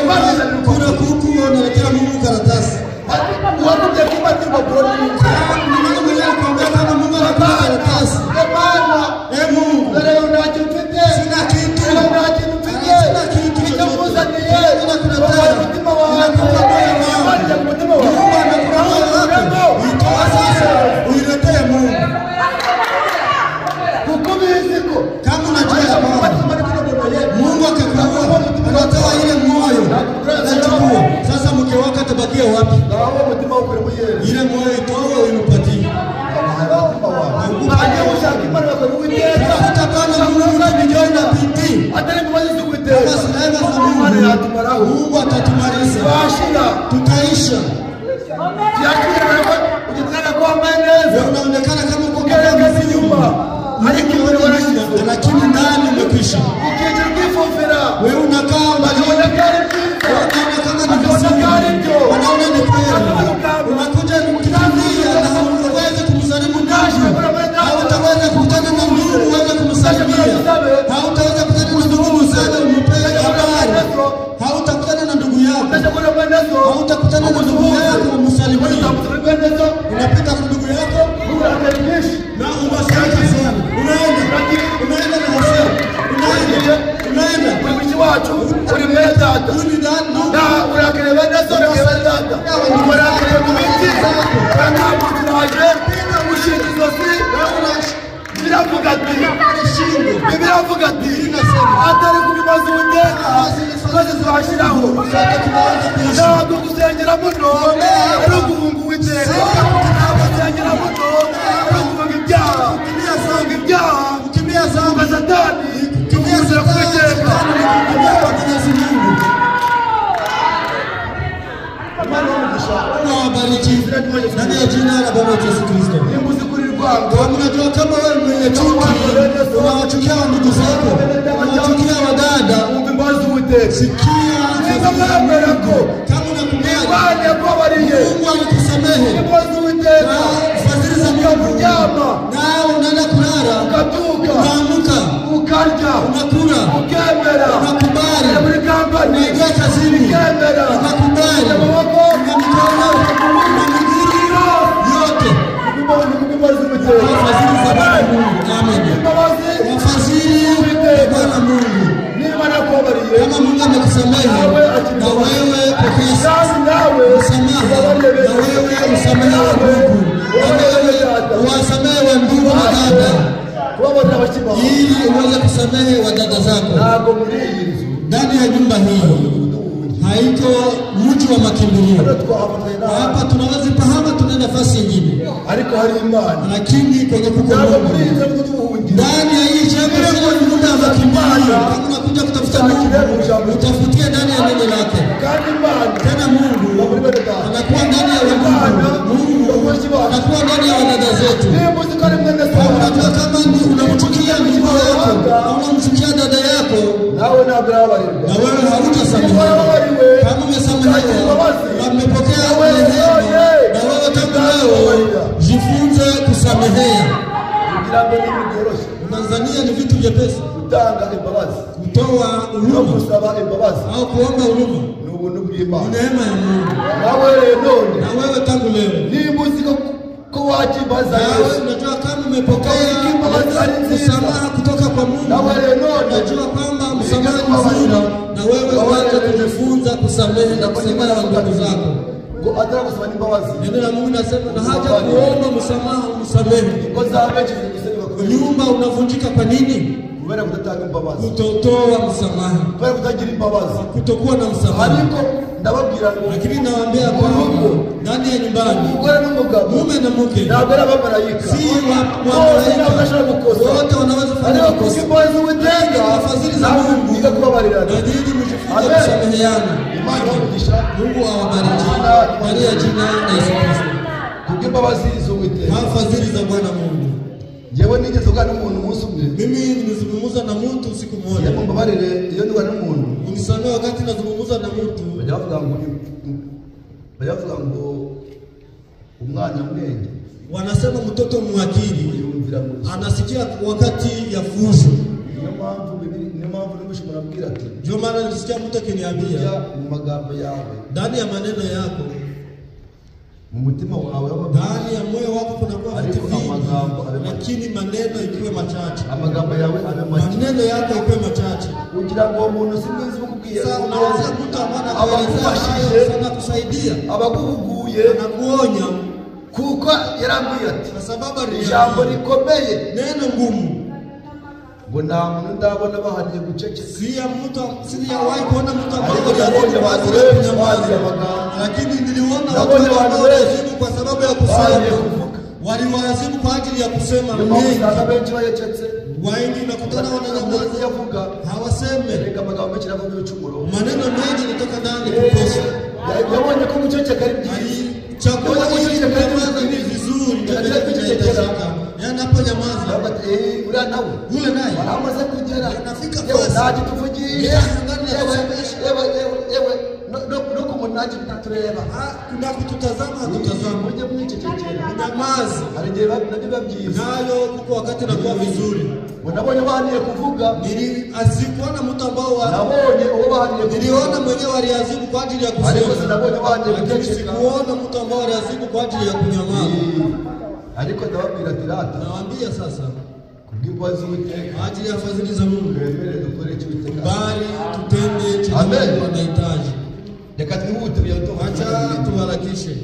Speaker 5: kuna kuku unaletea Mungu karatasi.
Speaker 2: Uwakubye kuba urupapuro
Speaker 5: Ni mwenyewe alikwambia kama Mungu anakupa karatasi.
Speaker 2: Imana.
Speaker 5: Eh Mungu.
Speaker 2: Dore ntacyo mfite.
Speaker 5: Sina kitu.
Speaker 2: Nta kintu mfite.
Speaker 5: Sina kitu.
Speaker 2: Icyo nkuzaniye.
Speaker 5: Ninakuletea.
Speaker 2: Umutima wawe.
Speaker 5: Ninakupa moyo wangu.
Speaker 2: Umutima wawe.
Speaker 5: Mungu anakupa moyo wako. Itoe sasa. Uiletee Mungu.
Speaker 2: Kuko ubizi ko
Speaker 5: kama unajua ya kwamba Mungu akikuua anatoa ile moyo anachukua. Sasa mke wako atabakia wapi? Ile moyo itoe uimpatie. Tafuta Bwana Mungu bidii na bidii. Kama si neema za Mungu, Mungu atatumaliza. Tutaisha. Unaonekana kama uko nyuma, lakini ndani umekwisha. Wewe unakaa unaonekana ni vizuri, wanaona ni kweli. Unakuja kukimbia na hauwezi kumsalimu ndugu, hautaweza kukutana na ndugu uweze kumsalimia, hautaweza kukutana na ndugu useme umpe habari, hautakutana na ndugu yako, hautakutana na ndugu yako umsalimie. Unapita kwa ndugu yako na unasema sana, unaenda na hasira, unaenda
Speaker 2: wacu uri mwene data. data.
Speaker 5: Huyu ni ndugu.
Speaker 2: Na urakariye bene so, urakariye bene data, urakariye ku biti, uratambukiraje ushinga izosi. Biravuga ati, biravuga ati, atari ku bibazo Uwiteka twese tubashyiraho. Ntabwo gusengera muno ari uguhunga Uwiteka, ntabwo gusengera muno ari uguhunga ibyaha, guhunga ibyaha, guhunga Satani, kugira ku Uwiteka. Imana ibahe
Speaker 5: Mungu awabariki ndani ya jina la Baba yetu Yesu Kristo.
Speaker 2: Nimba uzi kuri rwango,
Speaker 5: Kama unajua kama wewe mwenye chuki, unawachukia ndugu zako, unawachukia wadada,
Speaker 2: wumva imbabazi z'Uwiteka.
Speaker 5: sikia
Speaker 2: Niba mwemera ko
Speaker 5: kama unakubali
Speaker 2: Imana yakubabariye,
Speaker 5: Mungu alikusamehe
Speaker 2: imbabazi z'Uwiteka,
Speaker 5: na fadhili za Mungu,
Speaker 2: ukaryama,
Speaker 5: nawe unaenda kulala,
Speaker 2: ukabyuka,
Speaker 5: unaamka,
Speaker 2: ukarya,
Speaker 5: unakula,
Speaker 2: ukemera,
Speaker 5: unakubali,
Speaker 2: ujya muri kampani,
Speaker 5: unaingia kazini,
Speaker 2: ukemera,
Speaker 5: unakubali,
Speaker 2: ujya mu maboko,
Speaker 5: na mikono na miguu yote
Speaker 2: imbabazi z'Uwiteka.
Speaker 5: kwa fadhili za Bwana Mungu. Amen.
Speaker 2: Imbabazi
Speaker 5: Kwa fadhili za Bwana Mungu.
Speaker 2: niba nakubabariye,
Speaker 5: Kama Mungu amekusamehe na wewe pokea
Speaker 2: kandi nawe
Speaker 5: msamaha,
Speaker 2: ubabarire
Speaker 5: na
Speaker 2: bene
Speaker 5: wewe usamehe wa ndugu, na wewe uwasamehe wa ndugu na dada,
Speaker 2: kubabarira abashyitsi bawe.
Speaker 5: ili uweze kusamehe wa dada zako.
Speaker 2: Ntabwo muri iyi nzu
Speaker 5: Ndani ya nyumba hii haiko mji wa makimbilio.
Speaker 2: hano twahafatanye n'ahandi,
Speaker 5: Hapa tunaweza pahama, tuna nafasi nyingine,
Speaker 2: ariko hari Imana.
Speaker 5: lakini kwenye kuko
Speaker 2: Ntabwo muri iyi
Speaker 5: Mungu
Speaker 2: nzu ari ubuhungiro.
Speaker 5: ndani ya hii jengo sio nyumba ya makimbilio. Kama unakuja kutafuta Mungu, utafutie ndani ya neno lake.
Speaker 2: Kandi Imana
Speaker 5: Tena Mungu
Speaker 2: iba muri bene data.
Speaker 5: anakuwa ndani ya wandugu, Mungu anakuwa ndani ya wadada zetu.
Speaker 2: Nimba uzi ko ari mwene so,
Speaker 5: Kama unajua kama ni unamchukia ndugu yako na unamchukia dada yako,
Speaker 2: nawe ntabwo urababarirwa.
Speaker 5: na wewe hautasamehewa. Kama umesamehewa na umepokea rehema, na wewe tangu leo jifunze kusamehea.
Speaker 2: Kugira ngo ni ibintu byoroshye
Speaker 5: Unadhania ni vitu vyepesi
Speaker 2: gutanga imbabazi
Speaker 5: kutoa
Speaker 2: no
Speaker 5: huruma
Speaker 2: gusaba imbabazi
Speaker 5: au kuomba huruma?
Speaker 2: ni ubuntu
Speaker 5: Ni
Speaker 2: bw'Imana.
Speaker 5: neema ya Mungu.
Speaker 2: Nawe rero none
Speaker 5: Na wewe tangu leo
Speaker 2: nimba uzi ko ko wakira imbabazi za
Speaker 5: nawe
Speaker 2: Yesu,
Speaker 5: unajua kama umepokea msamaha kutoka kwa Mungu,
Speaker 2: nawe rero none
Speaker 5: unajua kwamba msamaha ni mzuri, na wewe uanze kujifunza kusamehe na kusamehe ndugu zako.
Speaker 2: ngo ataragusaba n'imbabazi,
Speaker 5: Neno la Mungu nasema na haja kuomba msamaha, umsamehe.
Speaker 2: ingo za benshi ziri gusenyuka kubera
Speaker 5: Nyumba unavunjika kwa nini?
Speaker 2: kubera kudatanga imbabazi,
Speaker 5: Kutotoa msamaha,
Speaker 2: kubera kutagira imbabazi.
Speaker 5: kutokuwa na msamaha.
Speaker 2: Ariko ndababwira ngo
Speaker 5: Lakini nawaambia kwamba ndani ya nyumbani,
Speaker 2: umugore n'umugabo
Speaker 5: mume na mke
Speaker 2: ntabwo ari abamarayika,
Speaker 5: si wa
Speaker 2: bose ntabwo bashobora gukosa,
Speaker 5: wote wanaweza kufanya
Speaker 2: ariko
Speaker 5: makosa.
Speaker 2: kubw'imbabazi z'Uwiteka
Speaker 5: Fadhili za
Speaker 2: nawe
Speaker 5: Mungu
Speaker 2: mwiga kubabarirana.
Speaker 5: na nyinyi mjifunze
Speaker 2: Amen.
Speaker 5: kusameheana.
Speaker 2: Imana ibahe umugisha
Speaker 5: Mungu awabariki ndani ya jina la Yesu Kristo.
Speaker 2: kubw'imbabazi z'Uwiteka.
Speaker 5: Kwa fadhili za Bwana Mungu.
Speaker 2: Njyewe nigeze kuganira n'umuntu umunsi umwe,
Speaker 5: Mimi nimezungumza na mtu siku moja,
Speaker 2: iyo mumbabarire, iyo ndwana n'umuntu
Speaker 5: unisamehe wakati nazungumza na mtu,
Speaker 2: bajya bavuga ngo bajya bavuga ngo umwana mwenge
Speaker 5: wanasema mtoto mwakili
Speaker 2: yumvira mu rusaku.
Speaker 5: anasikia wakati ya fujo.
Speaker 2: Niyo mpamvu Bibiri, niyo mpamvu numvise umuntu ambwira ati
Speaker 5: Ndio maana nilisikia mtu akiniambia
Speaker 2: burya mu magambo yawe,
Speaker 5: ndani ya maneno yako,
Speaker 2: mu mutima wawe haba
Speaker 5: ndani ya moyo wako kunakuwa vitu
Speaker 2: Ariko
Speaker 5: vingi,
Speaker 2: amagambo abe make.
Speaker 5: lakini maneno ikiwe machache,
Speaker 2: amagambo yawe abe make.
Speaker 5: maneno yako ikiwe machache.
Speaker 2: Kugira ngo uwo muntu si mwiza ukubwiye,
Speaker 5: Sasa unaweza mtu ambaye anakuelezea
Speaker 2: abagufashije,
Speaker 5: hayo sana kusaidia,
Speaker 2: abaguhuguye,
Speaker 5: anakuonya
Speaker 2: kuko yarambwiye ati
Speaker 5: kwa sababu
Speaker 2: ijambo
Speaker 5: aliniambia
Speaker 2: rikomeye
Speaker 5: neno ngumu
Speaker 2: ngo nta muntu ndabona bahaniye guceceka.
Speaker 5: si ya mtu, sijawahi kuona mtu ambaye
Speaker 2: Ariko nabonye
Speaker 5: kwa
Speaker 2: abantu
Speaker 5: ajili ya
Speaker 2: benshi
Speaker 5: kunyamaza,
Speaker 2: baziye amagambo.
Speaker 5: lakini niliona watu
Speaker 2: Nabonye abantu
Speaker 5: ambao
Speaker 2: benshi
Speaker 5: waliwazimu kwa sababu ya
Speaker 2: baziye
Speaker 5: kusema,
Speaker 2: kuvuga.
Speaker 5: waliwazimu kwa ajili ya kusema
Speaker 2: Niyo mpamvu
Speaker 5: mengi.
Speaker 2: usanga benshi bayecetse,
Speaker 5: Wengi unakutana wananyamaza,
Speaker 2: iyo avuga
Speaker 5: hawaseme
Speaker 2: erega amagambo menshi navamo ibicumuro.
Speaker 5: maneno mengi yanatoka ndani kukosa.
Speaker 2: Yabonye ko guceceka ari byiza,
Speaker 5: Chakula hiki kunyamaza ni vizuri, ndio kinahitajika. Yanaponyamaza
Speaker 2: Aravuga ati "Eh, uriya nawe
Speaker 5: yule naye
Speaker 2: aramaze kugera
Speaker 5: Anafika
Speaker 2: yewe
Speaker 5: fasi.
Speaker 2: ntacyo tuvugisha,
Speaker 5: Yewe, angana
Speaker 2: yewe
Speaker 5: na-
Speaker 2: yewe yewe yewe no ku muntu ntacyo tureba,
Speaker 5: na kututazama hatutazama,
Speaker 2: mujye mwicecekera.
Speaker 5: nyamaza
Speaker 2: Hari igihe nabyo biba byiza.
Speaker 5: nayo kuko wakati nakuwa vizuri.
Speaker 2: Ngo nabonye bahaniye kuvuga,
Speaker 5: Nili asikuona mtu ambao wa,
Speaker 2: nabonye uwo bahaniye kuvuga,
Speaker 5: niliona mwenyewe aliazimu kwa ajili ya
Speaker 2: ariko
Speaker 5: kusema,
Speaker 2: sinabonye bahaniye
Speaker 5: lakini
Speaker 2: guceceka.
Speaker 5: sikuona mtu ambao aliazimu kwa ajili ya kunyamaza.
Speaker 2: Ariko ndababwira ati rata
Speaker 5: Nawaambia sasa,
Speaker 2: ku Kubw'imbabazi z'Uwiteka
Speaker 5: Kwa ajili ya fadhili za Mungu,
Speaker 2: twemere dukore icyo Uwiteka
Speaker 5: bali tutende chenye
Speaker 2: Amen.
Speaker 5: Mungu anahitaji.
Speaker 2: Reka twihute kugira ngo
Speaker 5: Acha tuharakishe.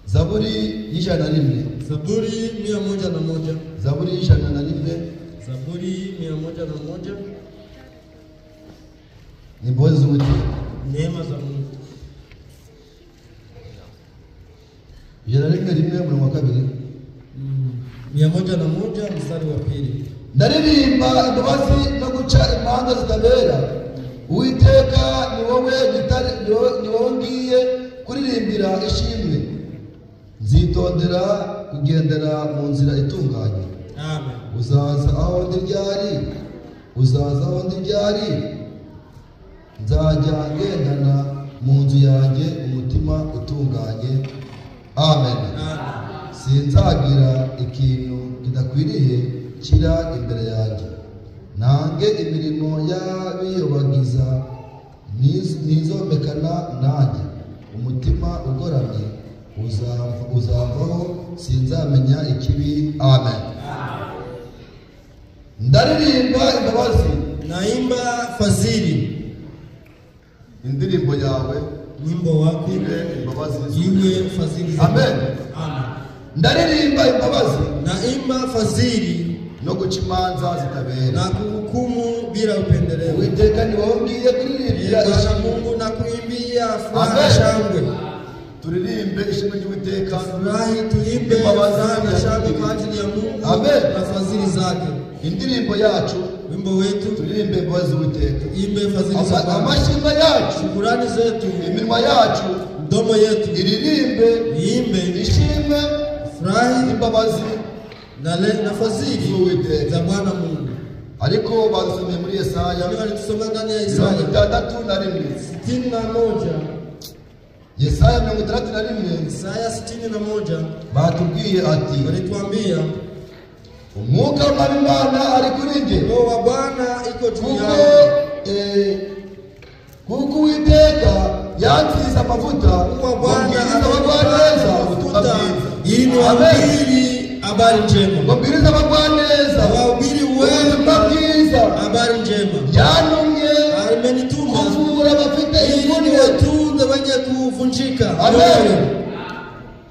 Speaker 2: Zaburi y'101.
Speaker 5: Zaburi 101.
Speaker 2: Zaburi y'101
Speaker 5: Zaburi 101
Speaker 2: ni imbabazi z'Uwiteka.
Speaker 5: neema za Mungu.
Speaker 2: 101 rimwe umurongo wa kabiri.
Speaker 5: 101 mstari wa pili.
Speaker 2: Ndaririmba imbabazi no guca imanza zitabera. Uwiteka ni wowe gitare, ni wowe ngiye kuririmbira ishimwe. Nzitondera kugendera mu nzira itunganye.
Speaker 5: Amen.
Speaker 2: Uzaza aho ndi ryari? Uzaza aho ndi ryari? Nzajya ngendana mu nzu yanjye umutima utunganye. Amen.
Speaker 5: Amen.
Speaker 2: Sinzagira ikintu kidakwiriye kira imbere yanjye. Nange imirimo y'abiyobagiza nizomekana nanjye. Umutima ugoramye uzavaho, sinzamenya ikibi. Amen. Ndaririmba imbabazi.
Speaker 5: Naimba fadhili.
Speaker 2: Indirimbo yawe
Speaker 5: Wimbo wako
Speaker 2: ibe imbabazi.
Speaker 5: iwe fadhili za
Speaker 2: Amen.
Speaker 5: Mungu. Amen.
Speaker 2: Ndaririmba imbabazi
Speaker 5: Naimba fadhili
Speaker 2: no guca imanza zitabera.
Speaker 5: na kuhukumu bila upendeleo.
Speaker 2: Uwiteka ni wowe ngiye kuririmbira
Speaker 5: Bwana
Speaker 2: ishimwe.
Speaker 5: Mungu na kuimbia furaha
Speaker 2: Amen.
Speaker 5: shangwe.
Speaker 2: Turirimbe ishimwe ry'Uwiteka.
Speaker 5: Furahi tuimbe
Speaker 2: Imbabazi
Speaker 5: furaha na shangwe kwa ajili ya Mungu
Speaker 2: Amen.
Speaker 5: na fadhili zake.
Speaker 2: Indirimbo yacu
Speaker 5: Wimbo wetu
Speaker 2: turirimbe imbabazi z'Uwiteka.
Speaker 5: tuimbe fadhili za Bwana.
Speaker 2: Amashimwe yacu,
Speaker 5: Shukurani zetu,
Speaker 2: iminwa yacu
Speaker 5: mdomo yetu
Speaker 2: iririmbe
Speaker 5: iimbe
Speaker 2: ishimwe
Speaker 5: furahi
Speaker 2: imbabazi
Speaker 5: na fadhili
Speaker 2: z'Uwiteka.
Speaker 5: za Bwana Mungu.
Speaker 2: Ariko badusomeye muri Yesaya
Speaker 5: Ndio alitusomea ndani ya
Speaker 2: mirongo
Speaker 5: Isaya
Speaker 2: 61.
Speaker 5: 61.
Speaker 2: Yesaya 61
Speaker 5: Isaya 61
Speaker 2: batubwiye ati
Speaker 5: walituambia
Speaker 2: Umwuka w'Imana ari kuri njye,
Speaker 5: Roho wa Bwana iko juu yangu,
Speaker 2: kuko Uwiteka yansize amavuta
Speaker 5: Mungu wa Bwana
Speaker 2: ngo mbwirize abagwaneza ubutumwa
Speaker 5: amenipa
Speaker 2: bwiza.
Speaker 5: ili niwahubiri habari njema,
Speaker 2: Ngo mbwirize abagwaneza
Speaker 5: wahubiri
Speaker 2: ubutumwa
Speaker 5: wema
Speaker 2: bwiza.
Speaker 5: habari njema.
Speaker 2: Yantumye
Speaker 5: Amenituma
Speaker 2: kuvura abafite
Speaker 5: ili
Speaker 2: imvune,
Speaker 5: niwatunze wenye kuvunjika
Speaker 2: Amen.
Speaker 5: mioyo,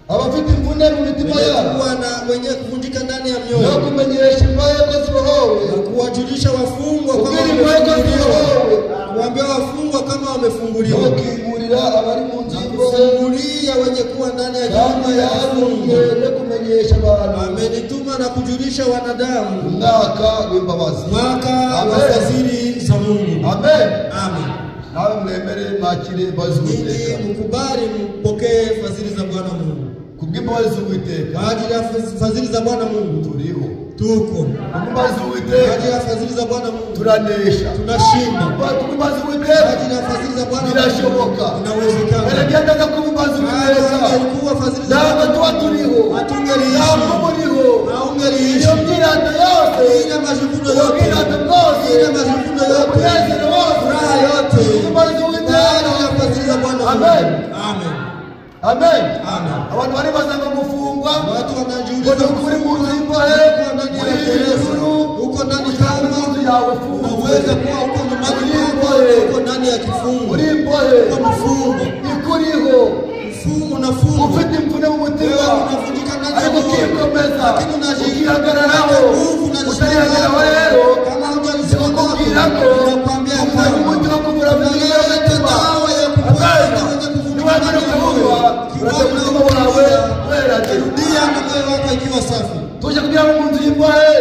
Speaker 2: abafite imvune mu mitima
Speaker 5: wenye
Speaker 2: yabo,
Speaker 5: kuwa na wenye kuvunjika ndani ya
Speaker 2: no
Speaker 5: mioyo,
Speaker 2: kumenyesha imbohe ko zibohowe,
Speaker 5: na kuwajulisha wafungwa kama
Speaker 2: kubwira imbohe ko
Speaker 5: wamefunguliwa,
Speaker 2: zibohowe,
Speaker 5: kuambia wafungwa kama
Speaker 2: no
Speaker 5: wamefunguliwa,
Speaker 2: gukingurira abari mu nzu
Speaker 5: na
Speaker 2: y'imbohe.
Speaker 5: kufungulia wenye kuwa ndani ya
Speaker 2: Kandi
Speaker 5: nyumba ya
Speaker 2: yantumye
Speaker 5: kifungo.
Speaker 2: no kumenyesha abantu
Speaker 5: Amenituma na kujulisha wanadamu
Speaker 2: umwaka w'imbabazi.
Speaker 5: mwaka wa
Speaker 2: Amen.
Speaker 5: fadhili za Mungu.
Speaker 2: Amen.
Speaker 5: Amen.
Speaker 2: Nawe mwemere mwakire imbabazi
Speaker 5: Ninyi
Speaker 2: z'Uwiteka.
Speaker 5: mkubali mpokee fadhili za Bwana Mungu.
Speaker 2: Kubw'imbabazi z'Uwiteka
Speaker 5: Kwa ajili ya fadhili za Bwana Mungu
Speaker 2: turiho.
Speaker 5: tuko.
Speaker 2: Kubw'imbabazi
Speaker 5: Kwa
Speaker 2: z'Uwiteka
Speaker 5: ajili ya fadhili za Bwana Mungu
Speaker 2: turanesha.
Speaker 5: tunashinda.
Speaker 2: Kubw'imbabazi
Speaker 5: Kwa
Speaker 2: z'Uwiteka
Speaker 5: ajili ya fadhili za Bwana Mungu
Speaker 2: birashoboka.
Speaker 5: inawezekana.
Speaker 2: Erega kubw'imbabazi
Speaker 5: Kama
Speaker 2: z'Uwiteka
Speaker 5: ingelikuwa fadhili za
Speaker 2: ntabwo
Speaker 5: Bwana
Speaker 2: tuba turiho,
Speaker 5: hatungeliishi,
Speaker 2: ntabwo muriho. Iyo
Speaker 5: haungeliishi.
Speaker 2: myirata yose,
Speaker 5: Ile majivuno yote,
Speaker 2: ubwirata bwose,
Speaker 5: ile majivuno yote,
Speaker 2: umunezero wose,
Speaker 5: furaha yote
Speaker 2: kubw'imbabazi
Speaker 5: kwa
Speaker 2: z'Uwiteka.
Speaker 5: ajili ya fadhili za Bwana
Speaker 2: Amen.
Speaker 5: Mungu. Amen.
Speaker 2: Amen.
Speaker 5: Amen.
Speaker 2: Abantu baribaza ngo gufungwa
Speaker 5: Watu
Speaker 2: ngo
Speaker 5: wanajiuliza
Speaker 2: ni ukuri mu nzu y'imbohe,
Speaker 5: uko ndani ya
Speaker 2: muri
Speaker 5: gereza,
Speaker 2: ijuru,
Speaker 5: uko ndani
Speaker 2: usanga
Speaker 5: kama
Speaker 2: inzu yawe ufunzwe,
Speaker 5: unaweza kuwa uko nyumbani
Speaker 2: uri
Speaker 5: kwako,
Speaker 2: imbohe,
Speaker 5: uko ndani ya kifungo,
Speaker 2: uri imbohe,
Speaker 5: uko mfungwa,
Speaker 2: ikuriho,
Speaker 5: mfungwa, unafungwa
Speaker 2: ufite imvune mu mutima,
Speaker 5: wewe unavunjika ndani ya
Speaker 2: ariko
Speaker 5: moyo,
Speaker 2: ukikomeza,
Speaker 5: lakini
Speaker 2: ukihagararaho,
Speaker 5: nguvu na
Speaker 2: utarihagararaho rero,
Speaker 5: kama hujalisimama
Speaker 2: ndikukubwira ko
Speaker 5: nakwambia
Speaker 2: uzanye umuti wo kuvura
Speaker 5: unaleta
Speaker 2: imitima.
Speaker 5: dawa ya kuponya
Speaker 2: Amen.
Speaker 5: wenye kuvunjika
Speaker 2: Niwamara
Speaker 5: ndani ya moyo.
Speaker 2: kuvurwa, urajya
Speaker 5: Ukiwa
Speaker 2: umutima wawe wera de.
Speaker 5: rudia na moyo wako ikiwa safi.
Speaker 2: Tuje kugira ngo mu nzu y'imbohe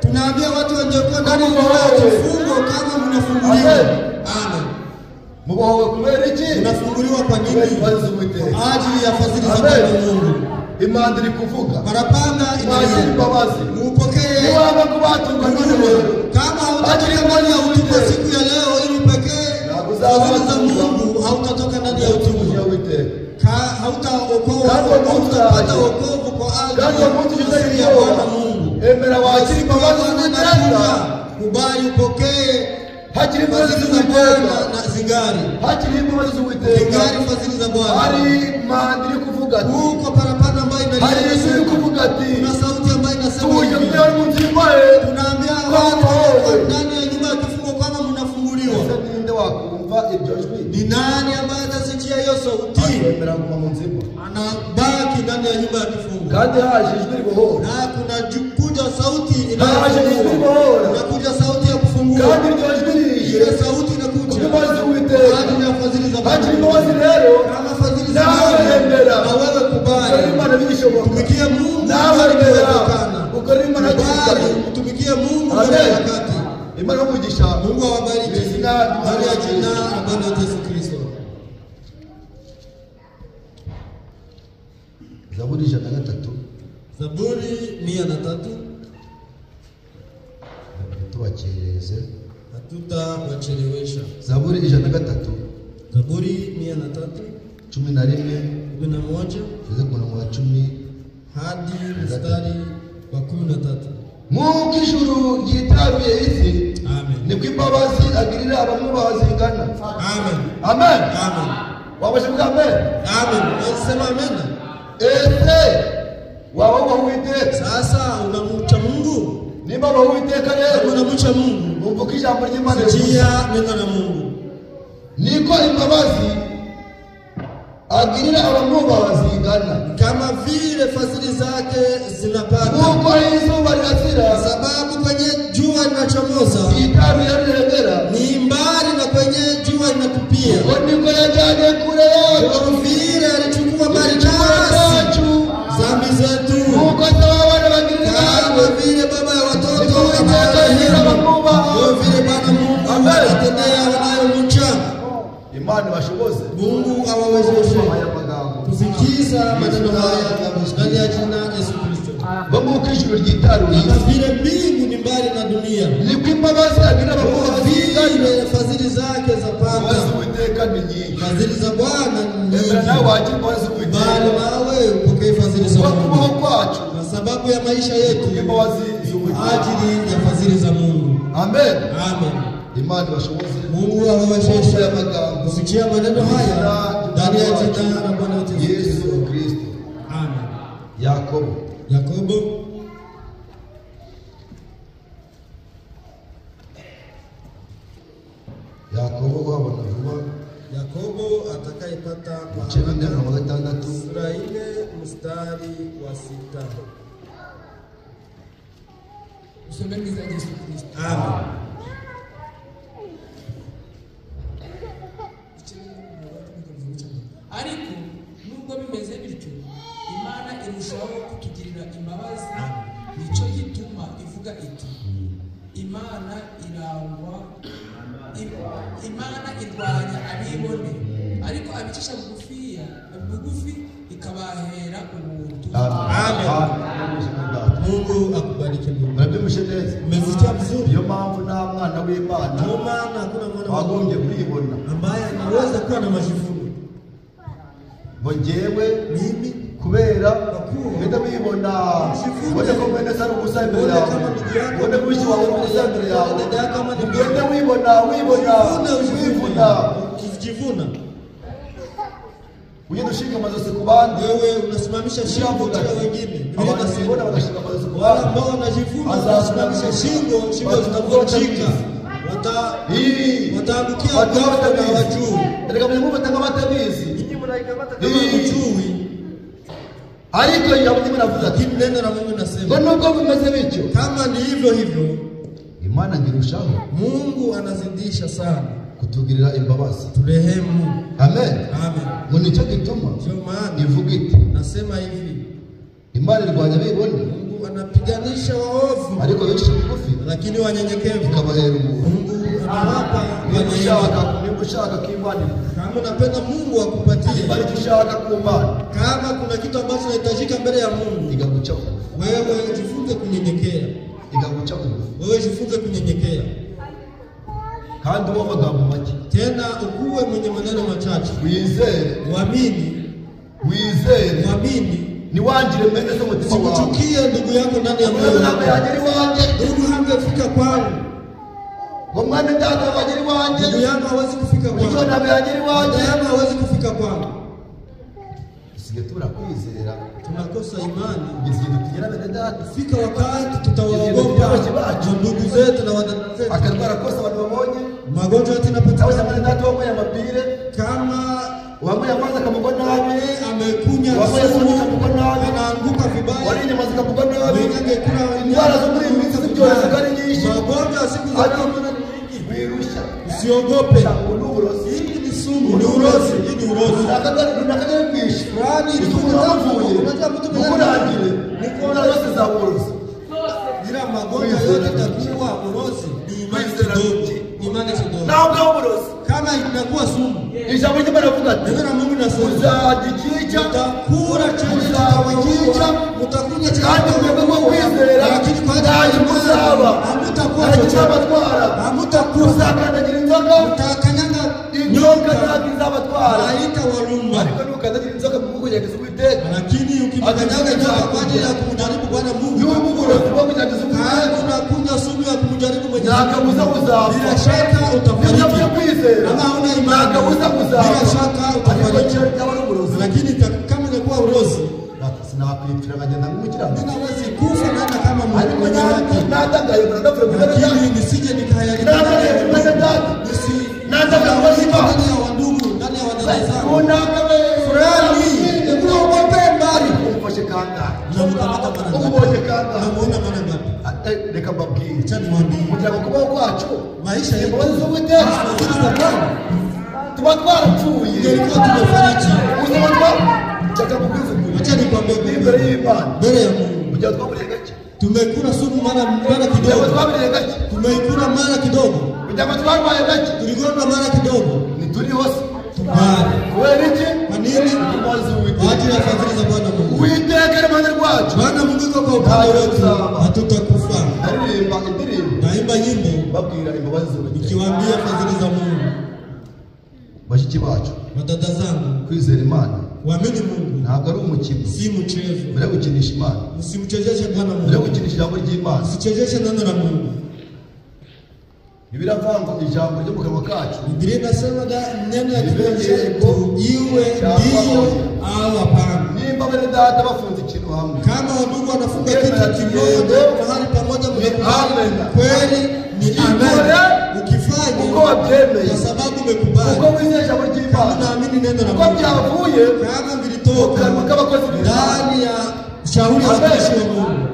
Speaker 5: Tunaambia watu waliokuwa ndani ya
Speaker 2: Mubohowe.
Speaker 5: kifungo kama mnafunguliwa.
Speaker 2: Amen.
Speaker 5: Amen.
Speaker 2: mubohowe kubera iki?
Speaker 5: Mnafunguliwa kwa
Speaker 2: Kubera
Speaker 5: nini?
Speaker 2: imbabazi z'Uwiteka.
Speaker 5: Kwa ajili ya fadhili za
Speaker 2: Amen.
Speaker 5: Bwana Mungu.
Speaker 2: Imana iri kuvuga
Speaker 5: Parapanda
Speaker 2: mwakire
Speaker 5: inalia.
Speaker 2: imbabazi.
Speaker 5: Muupokee
Speaker 2: Niwaba kubaturwa none rero
Speaker 5: kama hautatoka ndani ya utumwa siku ya leo, ili upokee
Speaker 2: Ntabwo uzaba
Speaker 5: fadhili za
Speaker 2: utumwa.
Speaker 5: Mungu, hautatoka ndani ya utumwa.
Speaker 2: Uwiteka.
Speaker 5: Hautaokoa,
Speaker 2: Kandi uwo munsi
Speaker 5: hautapata
Speaker 2: uraje.
Speaker 5: wokovu kwa
Speaker 2: Kandi uwo munsi
Speaker 5: ajili
Speaker 2: ugize
Speaker 5: ya asili ya
Speaker 2: ubwoba.
Speaker 5: Bwana Mungu.
Speaker 2: Emera wakire imbabazi
Speaker 5: Bwana
Speaker 2: z'Uwiteka.
Speaker 5: anakuja, kubali upokee
Speaker 2: Hakiri imbabazi
Speaker 5: fadhili za
Speaker 2: z'Uwiteka.
Speaker 5: Bwana na zingari
Speaker 2: Hakiri imbabazi z'Uwiteka.
Speaker 5: zingari fadhili za Bwana.
Speaker 2: Hari impanda iri kuvuga ati
Speaker 5: Huko parapanda ambayo
Speaker 2: hari
Speaker 5: inalia
Speaker 2: ijwi riri kuvuga ivuga ati
Speaker 5: Kuna sauti ambayo inasema
Speaker 2: tuje
Speaker 5: hivi.
Speaker 2: kuri mu nzu y'imbohe
Speaker 5: Tunaambia
Speaker 2: Kwa
Speaker 5: watu
Speaker 2: wewe.
Speaker 5: ndani ya nyumba ya kifungo kwamba mnafunguliwa.
Speaker 2: Ese ninde wakumva iryo jwi
Speaker 5: Ni nani ambaye atasikia hiyo sauti?
Speaker 2: akemera kuguma mu nzu y'imbohe
Speaker 5: Anabaki ndani ya nyumba ya kifungo.
Speaker 2: kandi haje ijwi ribohora
Speaker 5: Na kuna kuja sauti
Speaker 2: Haje ijwi
Speaker 5: inayofungua.
Speaker 2: ribohora
Speaker 5: Kunakuja sauti ya kufungua.
Speaker 2: kandi iryo jwi rije
Speaker 5: Ile sauti inakuja
Speaker 2: kubw'imbabazi z'Uwiteka
Speaker 5: kwa ajili ya fadhili za
Speaker 2: hakiri
Speaker 5: Mungu.
Speaker 2: imbabazi rero
Speaker 5: Kama fadhili za
Speaker 2: nawe
Speaker 5: Mungu,
Speaker 2: emera
Speaker 5: na wewe
Speaker 2: ukore
Speaker 5: kubali.
Speaker 2: Imana bigishoboka
Speaker 5: Tumikie Mungu
Speaker 2: nawe
Speaker 5: kadri
Speaker 2: emera
Speaker 5: inawezekana.
Speaker 2: ukore Imana
Speaker 5: Kubali,
Speaker 2: hakiri
Speaker 5: mtumikie Mungu kila
Speaker 2: Amen.
Speaker 5: wakati.
Speaker 2: Imana y'umugisha
Speaker 5: Mungu awabariki
Speaker 2: Izina
Speaker 5: ndani ya jina la Bwana wetu Yesu Kristo.
Speaker 2: Zaburi 103
Speaker 5: Zaburi 103,
Speaker 2: tubakereze
Speaker 5: hatutawachelewesha.
Speaker 2: Zaburi 103
Speaker 5: Zaburi 103
Speaker 2: 11
Speaker 5: 11
Speaker 2: tugeze ku murongo wa 10
Speaker 5: hadi mstari wa 13.
Speaker 2: Nk'uko ijuru ryitaruye isi
Speaker 5: Amen.
Speaker 2: niko imbabazi agirira abamwubaha zingana.
Speaker 5: Amen.
Speaker 2: Amen.
Speaker 5: Amen.
Speaker 2: Wabasha kuvuga amen?
Speaker 5: Amen. Unasema amen.
Speaker 2: Ese waba wubaha Uwiteka?
Speaker 5: Sasa unamcha Mungu?
Speaker 2: Nimba wubaha Uwiteka
Speaker 5: Kama
Speaker 2: rero
Speaker 5: unamcha Mungu,
Speaker 2: umva uko ijambo ry'Imana rivuga.
Speaker 5: sikia neno la Mungu.
Speaker 2: Niko imbabazi agirira abamwubaha zingana.
Speaker 5: Kama vile fadhili zake zinapata.
Speaker 2: Nk'uko izuba rirasira
Speaker 5: Kwa sababu kwenye jua linachomoza
Speaker 2: ryitaruye rirengera,
Speaker 5: ni mbali na kwenye jua linatupia.
Speaker 2: ngo niko yajyanye kure yacu
Speaker 5: Kwa vile alichukua mbali
Speaker 2: ibicumuro
Speaker 5: nasi
Speaker 2: byacu,
Speaker 5: dhambi zetu,
Speaker 2: nk'uko se w'abana bagirira
Speaker 5: kama
Speaker 2: nabi,
Speaker 5: vile baba ya watoto
Speaker 2: niko Uwiteka agirira abamwubaha.
Speaker 5: kwa vile Bwana Mungu
Speaker 2: Amen.
Speaker 5: anatendea wanayomcha.
Speaker 2: Imana ibashoboze
Speaker 5: Mungu awawezeshe
Speaker 2: aya magambo
Speaker 5: kusikiza maneno haya ndani ya jina la Yesu Kristo.
Speaker 2: ngo nk'uko ijuru ryitaruye
Speaker 5: Kama
Speaker 2: isi
Speaker 5: vile mbingu ni mbali na dunia,
Speaker 2: niko imbabazi agirira
Speaker 5: kwa
Speaker 2: abamwubaha zingana.
Speaker 5: vile fadhili zake
Speaker 2: Imbabazi
Speaker 5: zapata.
Speaker 2: z'Uwiteka ni nyinshi.
Speaker 5: Fadhili za Bwana ni
Speaker 2: Emera nawe
Speaker 5: nyingi,
Speaker 2: wakire imbabazi z'Uwiteka.
Speaker 5: bali nawe upokee fadhili za
Speaker 2: Kuko kubaho
Speaker 5: Mungu,
Speaker 2: kwacu
Speaker 5: kwa sababu ya maisha yetu,
Speaker 2: kubw'imbabazi z'Uwiteka.
Speaker 5: ajili ya fadhili za Mungu.
Speaker 2: Amen.
Speaker 5: Amen.
Speaker 2: Imana ibashoboze
Speaker 5: Mungu awawezeshe
Speaker 2: aya magambo
Speaker 5: kusikia maneno haya ndani ya jina la Bwana wetu Yesu
Speaker 2: Yesu
Speaker 5: Kristo.
Speaker 2: Kristo.
Speaker 5: Amen.
Speaker 2: Yakobo
Speaker 5: Yakobo
Speaker 2: Yakobo wabona vuba
Speaker 5: Yakobo atakayepata kwa
Speaker 2: ibice bine
Speaker 5: haraka
Speaker 2: mirongo gatandatu
Speaker 5: sura ile mstari wa 6.
Speaker 3: Usome mu izina rya Yesu Kristo.
Speaker 5: Amen.
Speaker 3: Ariko nubwo bimeze bityo, Imana irushaho kutugirira imbabazi, nicyo gituma ivuga iti Imana irangwa Imana irwanya abibone, ariko abicisha bugufi ikabahera ubuntu.
Speaker 2: Amen.
Speaker 5: Amen. Mungu akubariki ndugu.
Speaker 2: Murabyumvishe neza?
Speaker 5: Umesikia vizuri?
Speaker 2: Niyo mpamvu nta mwana w'Imana
Speaker 5: Ndio maana hakuna mwana wa
Speaker 2: wagombye
Speaker 5: Mungu
Speaker 2: kwibona
Speaker 5: ambaye anaweza kuwa na majivuno.
Speaker 2: ngo njyewe
Speaker 5: Mimi
Speaker 2: kubera
Speaker 5: Kuwa.
Speaker 2: ngenda wibona
Speaker 5: Ujivune.
Speaker 2: ubone ko mwene se ari ubusa imbere
Speaker 5: Ubone
Speaker 2: yawe
Speaker 5: kama ndugu yako
Speaker 2: ubone ko mushiki wawe ari ubusa imbere yawe
Speaker 5: Dada yako ama ni
Speaker 2: ugende wibona wibona
Speaker 5: Ujivune,
Speaker 2: wivuna
Speaker 5: ukijivuna
Speaker 2: ugenda ushinga amazosi ku bandi
Speaker 5: wewe unasimamisha shingo juu ya wengine. Biblia
Speaker 2: abantu
Speaker 5: inasema
Speaker 2: bibona bagashinga amazosi ku
Speaker 5: wale
Speaker 2: bandi
Speaker 5: ambao wanajivuna wanasimamisha shingo, shingo zitavunjika,
Speaker 2: Ii.
Speaker 5: wataangukia
Speaker 2: Watu
Speaker 5: ghafla na
Speaker 2: batabizi.
Speaker 5: hawajui.
Speaker 2: Erega mwe mubatanga batabizi
Speaker 5: Ninyi mnaikamata kama
Speaker 2: Ii.
Speaker 5: hamjui,
Speaker 2: ariko ijambo ry'Imana rivuze ati
Speaker 5: lakini neno la Mungu
Speaker 2: ngo
Speaker 5: linasema
Speaker 2: nubwo bimeze bityo
Speaker 5: kama ni hivyo hivyo,
Speaker 2: Imana ngirushaho
Speaker 5: Mungu anazidisha sana
Speaker 2: kutugirira imbabazi.
Speaker 5: turehemu.
Speaker 2: Amen.
Speaker 5: Amen.
Speaker 2: Ngo nicyo gituma
Speaker 5: Ndio maana
Speaker 2: ivuga iti
Speaker 5: nasema hivi,
Speaker 2: Imana irwanya abibone
Speaker 5: Mungu anapiganisha waovu,
Speaker 2: ariko abicisha bugufi
Speaker 5: lakini wanyenyekevu
Speaker 2: ikabahera ubuntu.
Speaker 5: Mungu anawapa
Speaker 2: Niba
Speaker 5: neema.
Speaker 2: ushaka niba ushaka ko Imana
Speaker 5: Kama unapenda Mungu akupatie,
Speaker 2: niba aricyo ushaka ku Mana
Speaker 5: kama kuna kitu ambacho unahitajika mbele ya Mungu,
Speaker 2: iga guca bugufi
Speaker 5: wewe jifunze kunyenyekea,
Speaker 2: iga guca bugufi
Speaker 5: wewe jifunze kunyenyekea,
Speaker 2: kandi ube amagambo make
Speaker 5: tena ukuwe mwenye maneno machache,
Speaker 2: wizere
Speaker 5: uamini,
Speaker 2: wizere
Speaker 5: uamini,
Speaker 2: ntiwangire mwene se umutima wawe
Speaker 5: usikuchukie ndugu yako ndani ya moyo
Speaker 2: Mwene ntabwo
Speaker 5: wako.
Speaker 2: yagera iwanjye
Speaker 5: Ndugu hangefika kwangu,
Speaker 2: ngo mwene data wagera iwanjye
Speaker 5: ndugu yangu hawezi kufika
Speaker 2: mushiki
Speaker 5: kwangu,
Speaker 2: ntabwo yagera iwanjye
Speaker 5: dada yangu hawezi kufika kwangu.
Speaker 2: dusigaye tubura kwiha Kwizera
Speaker 5: Tunakosa imani.
Speaker 2: Kugeza igihe dutinyira bene data.
Speaker 5: Fika wakati tutawaogopa ndugu zetu na wadada zetu.
Speaker 2: Akarwara kose abantu babonye,
Speaker 5: Magonjwa yote
Speaker 2: cyangwa se
Speaker 5: inapatikana
Speaker 2: mwene data wanyweye amapire,
Speaker 5: kama
Speaker 2: uwanyweye amazi akamugwa nabi,
Speaker 5: amekunya
Speaker 2: uwanyweye sumu
Speaker 5: sumu
Speaker 2: akamugwa nabi,
Speaker 5: anaanguka vibaya.
Speaker 2: wariye inyama zikamugwa nabi.
Speaker 5: Mwenye angekula
Speaker 2: Indwara zo muri iyi minsi z'ibyorezo ko ari nyinshi,
Speaker 5: magonjwa ya siku za
Speaker 2: ariko
Speaker 5: leo ni nyingi.
Speaker 2: wirushya.
Speaker 5: Usiogope,
Speaker 2: Ubu ni uburozi.
Speaker 5: hii ni sumu, ni urozi, hii ni urozi.
Speaker 2: Runaka bwishe
Speaker 5: Fulani
Speaker 2: umuntu wapfuye
Speaker 5: unajua mtu mwenye
Speaker 2: mukurangire indwara zose zaba uburozi.
Speaker 5: ila magonjwa yote itakuwa urozi. Ni imani kidogo, imani kidogo.
Speaker 2: Nawe ubwawe uburozi.
Speaker 5: Kama inakuwa sumu,
Speaker 2: Ijambo ry'Imana rivuga ati
Speaker 5: neno la Mungu linasema
Speaker 2: uzarya ikica,
Speaker 5: mtakula chenye
Speaker 2: uzanywa ikica,
Speaker 5: mtakunywa chenye
Speaker 2: kandi mwebwe mwo kwizera
Speaker 5: lakini kwa ajili
Speaker 2: ntacyo
Speaker 5: ya imani
Speaker 2: muzaba,
Speaker 5: hamutakuwa
Speaker 2: ntacyo
Speaker 5: chochote,
Speaker 2: kizabatwara.
Speaker 5: hamutakufa,
Speaker 2: Uzakandagira inzoka,
Speaker 5: mtakanyaga
Speaker 2: inzoka ntabwo izabatwara.
Speaker 5: haitawaluma.
Speaker 2: Ariko nukandagira inzoka mu kugerageza Uwiteka,
Speaker 5: Lakini ukikanyaga nyoka kwa ajili ya kumjaribu Bwana Mungu,
Speaker 2: niba uburozi bwo kugerageza
Speaker 5: kama
Speaker 2: Uwiteka,
Speaker 5: unakunywa sumu ya kumjaribu Mwenyezi
Speaker 2: nta
Speaker 5: Mungu,
Speaker 2: kabuza uzapfa.
Speaker 5: bila shaka
Speaker 2: Niba
Speaker 5: utafariki.
Speaker 2: uvuye kwizera,
Speaker 5: Kama hauna
Speaker 2: nta
Speaker 5: imani,
Speaker 2: kabuza uzapfa.
Speaker 5: bila shaka
Speaker 2: Ariko
Speaker 5: utafariki.
Speaker 2: cyo cyaba ari uburozi,
Speaker 5: Lakini kama inakuwa urozi,
Speaker 2: sinakwipfira nkagenda nk'umukiranutsi.
Speaker 5: mimi nawezi kufa naenda kama Mungu
Speaker 2: Ariko
Speaker 5: mwenye haki,
Speaker 2: natagaye ngo ndapfira mu mwene data,
Speaker 5: lakini nisije nikahayarika
Speaker 2: natagaye mu mwene data,
Speaker 5: nisi
Speaker 2: natagaye mu
Speaker 5: ndani
Speaker 2: Imana.
Speaker 5: ya wandugu, ndani ya wadada zangu
Speaker 2: Runaka we
Speaker 5: fulani, unaogope mbali.
Speaker 2: Umufashe kangahe?
Speaker 5: Unamkamata mara ngapi?
Speaker 2: Umubonye kangahe?
Speaker 5: Unamuona mara ngapi?
Speaker 2: Reka mbabwire,
Speaker 5: Acha niwaambie,
Speaker 2: kugira ngo kubaho kwacu
Speaker 5: maisha yetu
Speaker 2: imbabazi z'Uwiteka,
Speaker 5: fadhili za Bwana
Speaker 2: tuba twarapfuye.
Speaker 5: ingelikuwa tumefariki.
Speaker 2: Ubuzima twa nshaka kubwiza ukuri
Speaker 5: Acha nikwambie,
Speaker 2: imbere y'Imana,
Speaker 5: mbele ya Mungu
Speaker 2: kugira ngo twaburiye gake,
Speaker 5: tumekula sumu mara
Speaker 2: kugira ngo
Speaker 5: kidogo,
Speaker 2: twaburiye gake,
Speaker 5: tumeikula mara kidogo,
Speaker 2: kugira ngo twarwaye gake,
Speaker 5: tuligonjwa mara kidogo,
Speaker 2: ntituriho se
Speaker 5: tubali.
Speaker 2: Kubera iki?
Speaker 5: Kwa nini?
Speaker 2: Imbabazi
Speaker 5: Kwa
Speaker 2: z'Uwiteka.
Speaker 5: ajili ya fadhili za Bwana Mungu.
Speaker 2: Uwiteka ari iruhande rwacu,
Speaker 5: Bwana Mungu yuko kwa upande wetu, hatutakufa.
Speaker 2: Ndaririmba indirimbo
Speaker 5: Naimba nyimbo
Speaker 2: babwira imbabazi z'Uwiteka.
Speaker 5: nikiwaambia fadhili za Mungu.
Speaker 2: Bashiki bacu,
Speaker 5: Madada zangu,
Speaker 2: kwizera Imana
Speaker 5: waamini Mungu
Speaker 2: ntabwo ari umukino.
Speaker 5: si mchezo.
Speaker 2: Mbere yo gukinisha Imana,
Speaker 5: Msimchezeshe Bwana
Speaker 2: mbere yo
Speaker 5: Mungu,
Speaker 2: gukinisha ijambo ry'Imana,
Speaker 5: msichezeshe neno la Mungu.
Speaker 2: Bibiliya ngo ijambo ryo mu kanwa kacu
Speaker 5: Biblia inasema neno ya kinywa chetu iwe ndio au hapana.
Speaker 2: Nimba bene data bafunze ikintu hamwe,
Speaker 5: Kama wandugu wanafunga kitu kimoja mahali pamoja, mnakubali
Speaker 2: Amen.
Speaker 5: kweli ni amen.
Speaker 2: Ikore
Speaker 5: Ukifanya
Speaker 2: uko wabyemeye,
Speaker 5: kwa sababu
Speaker 2: uko
Speaker 5: umekubali,
Speaker 2: wizeye ijambo
Speaker 5: kama
Speaker 2: ry'Imana,
Speaker 5: unaamini neno la
Speaker 2: uko
Speaker 5: Mungu,
Speaker 2: byavuye
Speaker 5: kama
Speaker 2: mu
Speaker 5: vilitoka
Speaker 2: kanwa k'abakozi b'Imana.
Speaker 5: ndani ya shauri ya
Speaker 2: Amen.
Speaker 5: watumishi wa Mungu,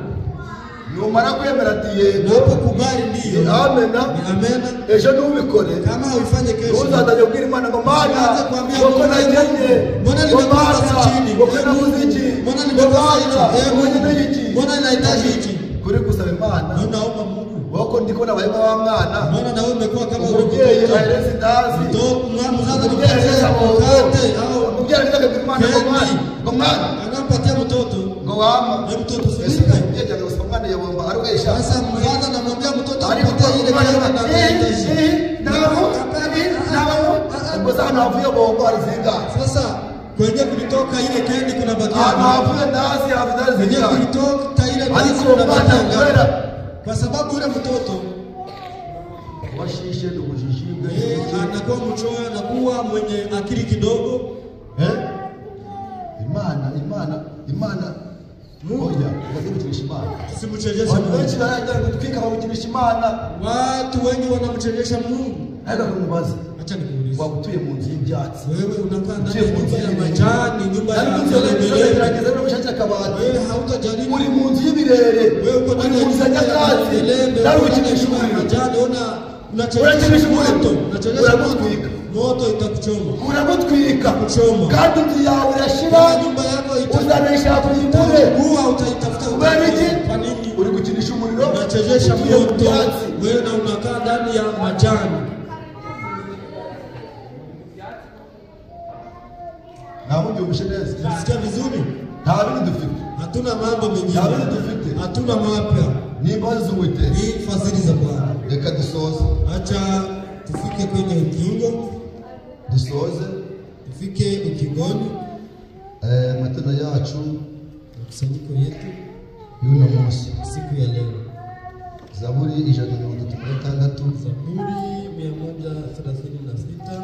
Speaker 2: Numara kwemera ati yego,
Speaker 5: unapokubali ndio
Speaker 2: amena,
Speaker 5: ni amena.
Speaker 2: ejo ntubikore,
Speaker 5: Kama uifanye kesho,
Speaker 2: ntuzajya kubwira Imana ngo Mana,
Speaker 5: Uanze kuambia
Speaker 2: ngo
Speaker 5: Mungu,
Speaker 2: nagenye,
Speaker 5: mbona
Speaker 2: ngo
Speaker 5: nimekosa
Speaker 2: Mana,
Speaker 5: chini,
Speaker 2: ngo nabuze iki,
Speaker 5: mbona
Speaker 2: ngo
Speaker 5: nimekosa hichi,
Speaker 2: Mana,
Speaker 5: eh,
Speaker 2: ngo
Speaker 5: Mungu,
Speaker 2: nkeneye iki.
Speaker 5: mbona ninahitaji hichi.
Speaker 2: Kuri gusaba Imana,
Speaker 5: Na unaomba Mungu,
Speaker 2: wowe ndi kubona abaye wa mwana,
Speaker 5: mbona na wewe umekuwa kama ule
Speaker 2: umubyeyi
Speaker 5: mtoto.
Speaker 2: ahereza indazi,
Speaker 5: Mzazi
Speaker 2: umubyeyi ahereza
Speaker 5: anakupatia
Speaker 2: bombo,
Speaker 5: mkate au
Speaker 2: umubyeyi ahereza akabwira Imana ngo mwana, ngo mwana,
Speaker 5: anampatia mtoto
Speaker 2: ngo wama.
Speaker 5: na mtoto
Speaker 2: Ese
Speaker 5: sinipe.
Speaker 2: umubyeyi ajya gusaba umwana iyo bombo ari ukayishaka.
Speaker 5: Sasa mzazi anamwambia mtoto
Speaker 2: Ariko
Speaker 5: ampatie ile
Speaker 2: umwana
Speaker 5: kile
Speaker 2: aravuga,
Speaker 5: anayohitaji.
Speaker 2: Ubwo se ahantu havuye bombo hari zingahe?
Speaker 5: Sasa kwenye kulitoka ile kendi kuna
Speaker 2: Ahantu
Speaker 5: bakia
Speaker 2: havuye ndazi hava indazi
Speaker 5: kwenye
Speaker 2: zingahe?
Speaker 5: kulitoka ile
Speaker 2: Ariko
Speaker 5: ndazi kuna
Speaker 2: umwana
Speaker 5: bakia
Speaker 2: kubera
Speaker 5: kwa sababu yule mtoto
Speaker 2: washishe ni ubujiji bwe.
Speaker 5: yeye anakuwa mchoyo, anakuwa mwenye akili kidogo.
Speaker 2: Eh? Imana, Imana, Imana. Oya, bajye gukinisha Imana.
Speaker 5: Tusimchezeshe
Speaker 2: Abantu benshi
Speaker 5: Mungu.
Speaker 2: barajya gutwika bagukinisha Imana.
Speaker 5: Watu wengi wanamchezesha Mungu.
Speaker 2: Ariko kumubaza,
Speaker 5: Acha nikuulize,
Speaker 2: waba utuye mu nzu y'ibyatsi,
Speaker 5: wewe unakaa ndani
Speaker 2: utuye
Speaker 5: ya
Speaker 2: mu nzu
Speaker 5: nyumba ya majani, nyumba ya
Speaker 2: ariko inzu
Speaker 5: milembe,
Speaker 2: gerageza no gushakira akabati,
Speaker 5: wewe hautajaribu.
Speaker 2: uri mu nzu y'ibirere,
Speaker 5: Wewe uko
Speaker 2: uri
Speaker 5: ndani ya
Speaker 2: mu nzu ya
Speaker 5: nyumba ya
Speaker 2: nyakatsi,
Speaker 5: milembe,
Speaker 2: nawe
Speaker 5: uko ndani ya
Speaker 2: ukinisha
Speaker 5: nyumba ya
Speaker 2: umuriro,
Speaker 5: majani, una unachezesha
Speaker 2: Urakinisha umuriro.
Speaker 5: moto, unachezesha moto,
Speaker 2: Uramutwika.
Speaker 5: moto itakuchoma.
Speaker 2: uramutwika,
Speaker 5: Kuchoma.
Speaker 2: kandi inzu yawe irashira,
Speaker 5: Kama nyumba yako
Speaker 2: uzanayishaka uyibure.
Speaker 5: itakuwa, utaitafuta.
Speaker 2: Kubera iki?
Speaker 5: Kwa nini?
Speaker 2: Uri gukinisha umuriro,
Speaker 5: Unachezesha
Speaker 2: utuye mu
Speaker 5: moto
Speaker 2: byatsi.
Speaker 5: wewe na unakaa ndani ya majani.
Speaker 2: Ntamubyumvishe neza.
Speaker 5: Nasikia vizuri?
Speaker 2: Nta bindi dufite,
Speaker 5: Hatuna mambo
Speaker 2: nta
Speaker 5: mengine,
Speaker 2: bindi dufite,
Speaker 5: hatuna mapya,
Speaker 2: ni imbabazi z'Uwiteka.
Speaker 5: ni fadhili za Bwana.
Speaker 2: Reka dusoze,
Speaker 5: Acha tufike kwenye ukingo,
Speaker 2: dusoze
Speaker 5: tufike ukingoni
Speaker 2: amatora yacu
Speaker 5: makusanyiko yetu
Speaker 2: y'uno munsi.
Speaker 5: siku ya leo.
Speaker 2: Zaburi 136,
Speaker 5: Zaburi 136,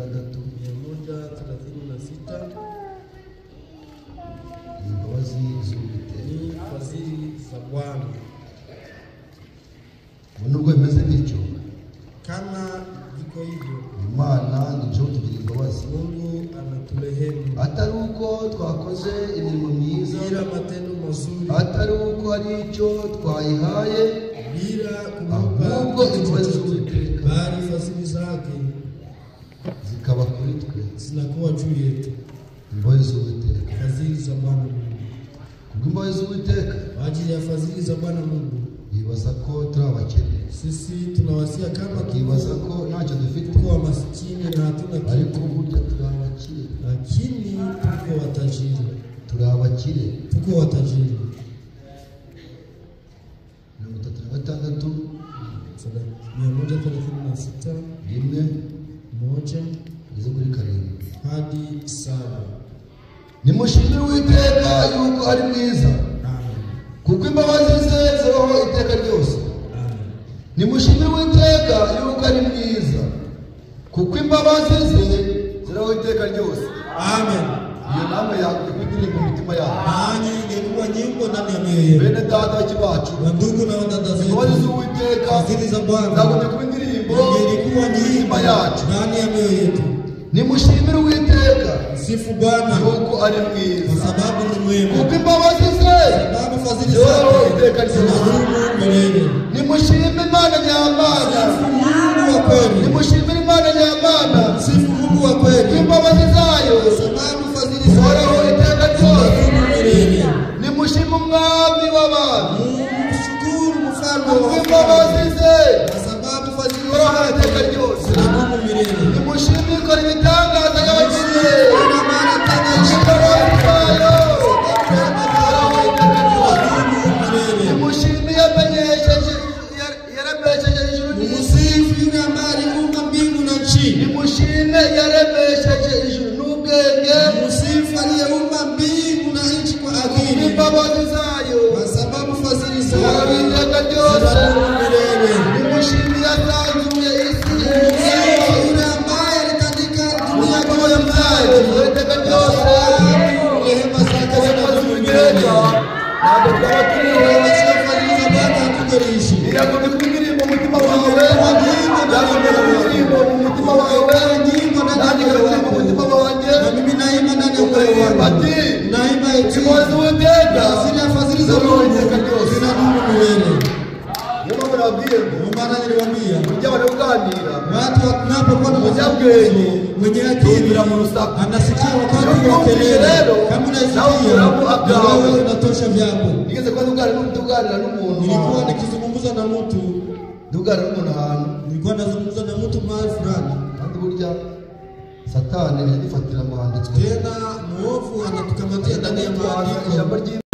Speaker 2: 136,
Speaker 5: 136.
Speaker 2: Imana irushaho kutugirira imbabazi.
Speaker 3: Mungu anaturehemu.
Speaker 2: Atari uko twakoze imirimo myiza,
Speaker 3: bila matendo mazuri,
Speaker 2: atari uko hari icyo twayihaye,
Speaker 3: bila kumpa
Speaker 2: ahubwo
Speaker 3: kitu
Speaker 2: imbabazi
Speaker 3: chochote,
Speaker 2: z'Uwiteka
Speaker 3: bali fadhili zake
Speaker 2: zikaba kuri twe.
Speaker 3: zinakuwa juu yetu.
Speaker 2: Imbabazi z'Uwiteka,
Speaker 3: Fadhili za Bwana Mungu,
Speaker 2: kubw'imbabazi z'Uwiteka
Speaker 3: kwa ajili ya fadhili za Bwana Mungu,
Speaker 2: bibaza ko turi abakene,
Speaker 3: sisi tunawasia kama
Speaker 2: bakibaza ko ntacyo dufite,
Speaker 3: tuko wa masikini na hatuna
Speaker 2: ariko
Speaker 3: kitu,
Speaker 2: burya turi abakire,
Speaker 3: lakini tuko watajiri,
Speaker 2: turi abakire.
Speaker 3: tuko watajiri.
Speaker 2: 36
Speaker 3: 136
Speaker 2: 1
Speaker 3: 1
Speaker 2: kugeza kuri 7
Speaker 3: hadi 7.
Speaker 2: Nimushimire Uwiteka yuko ari mwiza,
Speaker 3: Amen.
Speaker 2: kuko imbabazi ze zibaho iteka ryose.
Speaker 3: Amen.
Speaker 2: Nimushimire Uwiteka yuko ari mwiza, kuko imbabazi ze zibaho iteka ryose.
Speaker 3: Amen.
Speaker 2: Iyo namwe yakuye indirimbo mu mitima yabo.
Speaker 3: Nanyi ingekuwa nyimbo ndani ya mioyo yenu.
Speaker 2: Bene data bake bacu,
Speaker 3: Wandugu na wadada
Speaker 2: imbabazi
Speaker 3: zetu,
Speaker 2: z'Uwiteka
Speaker 3: fadhili za Bwana
Speaker 2: zagombye kuba indirimbo
Speaker 3: ingelikuwa
Speaker 2: mu mitima
Speaker 3: nyimbo
Speaker 2: yacu.
Speaker 3: ndani ya mioyo yetu.
Speaker 2: Nimushimire Uwiteka
Speaker 3: Msifu Bwana
Speaker 2: yuko ari
Speaker 3: kwa
Speaker 2: mwiza,
Speaker 3: sababu ni mwema,
Speaker 2: kuko imbabazi ze
Speaker 3: sababu fadhili
Speaker 2: zihoraho
Speaker 3: zake
Speaker 2: iteka ryose.
Speaker 3: zinadumu milele.
Speaker 2: Nimushime Imana nyamana,
Speaker 3: Msifu Mungu wa kweli,
Speaker 2: nimushimire Imana nyamana,
Speaker 3: msifu Mungu wa
Speaker 2: kuko
Speaker 3: kweli,
Speaker 2: imbabazi zayo
Speaker 3: kwa sababu fadhili
Speaker 2: zihoraho
Speaker 3: zake
Speaker 2: iteka ryose.
Speaker 3: zinadumu milele.
Speaker 2: Nimushime Umwami w'abantu,
Speaker 3: Mshukuru mfalme wa
Speaker 2: kuko
Speaker 3: wafalme,
Speaker 2: imbabazi ze
Speaker 3: kwa sababu fadhili
Speaker 2: zihoraho
Speaker 3: zake
Speaker 2: iteka ryose.
Speaker 3: zinadumu milele.
Speaker 2: Nimushime ikora ibitangaza y'abakire,
Speaker 3: Kila mara tena
Speaker 2: imbabazi zayo zihoraho iteka ryose.
Speaker 3: zinadumu milele.
Speaker 2: Nimushime yaremesheje ijuru n'isi.
Speaker 3: Msifu yule ambaye aliumba mbingu na nchi.
Speaker 2: Nimushime yaremesheje ijuru n'ubwenge,
Speaker 3: Msifu aliyeumba mbingu na nchi kwa akili,
Speaker 2: imbabazi zayo
Speaker 3: kwa sababu fadhili
Speaker 2: zihoraho
Speaker 3: zake
Speaker 2: iteka ryose.
Speaker 3: zinadumu milele.
Speaker 2: Nimushime yasanzuye isi,
Speaker 3: Msifu yule ambaye alitandika dunia juu ya
Speaker 2: imbabazi zayo
Speaker 3: maji,
Speaker 2: zihoraho iteka
Speaker 3: kwa
Speaker 2: ryose.
Speaker 3: sababu rehema zake zinadumu milele.
Speaker 2: Ntabwo twaba turiho
Speaker 3: Kama sio fadhili za Bwana hatungeliishi.
Speaker 2: biragombye kuba indirimbo mu mutima wawe, byagombye kuba indirimbo mu mutima wawe,
Speaker 3: Nyimbo ndani
Speaker 2: nanjye
Speaker 3: ya moyo
Speaker 2: ikaba indirimbo mu mutima
Speaker 3: wako.
Speaker 2: wanjye.
Speaker 3: Na mimi naimba ndani ya moyo
Speaker 2: Ukaririmba
Speaker 3: wangu.
Speaker 2: ati
Speaker 3: Naimba eti
Speaker 2: imbabazi z'Uwiteka
Speaker 3: fadhili ya fadhili za
Speaker 2: zihoraho
Speaker 3: Mungu
Speaker 2: iteka ryose.
Speaker 3: zinadumu milele.
Speaker 2: Niyo mpamvu nababwiye ngo
Speaker 3: Ndio maana niliwaambia
Speaker 2: burya bari kuganira
Speaker 3: watu wanapokuwa na
Speaker 2: umunyabwenge
Speaker 3: mwenye akili
Speaker 2: yumvira mu rusaku.
Speaker 3: anasikia wakati wa
Speaker 2: Ukumvise
Speaker 3: kelele.
Speaker 2: rero,
Speaker 3: Kama
Speaker 2: nawe
Speaker 3: unaisikia
Speaker 2: ukuramo
Speaker 3: na
Speaker 2: akawe.
Speaker 3: wewe unatosha vyako.
Speaker 2: Nigeze kuba tuganira n'umuntu,
Speaker 3: Nilikuwa nikizungumza na mtu,
Speaker 2: tuganira n'umuntu ahantu,
Speaker 3: nilikuwa nazungumza na mtu mahali fulani.
Speaker 2: kandi burya Satani yadufatira amanditswe
Speaker 3: Tena mwovu anatukamatia ndani ya maandiko.
Speaker 2: ijambo ry'Imana.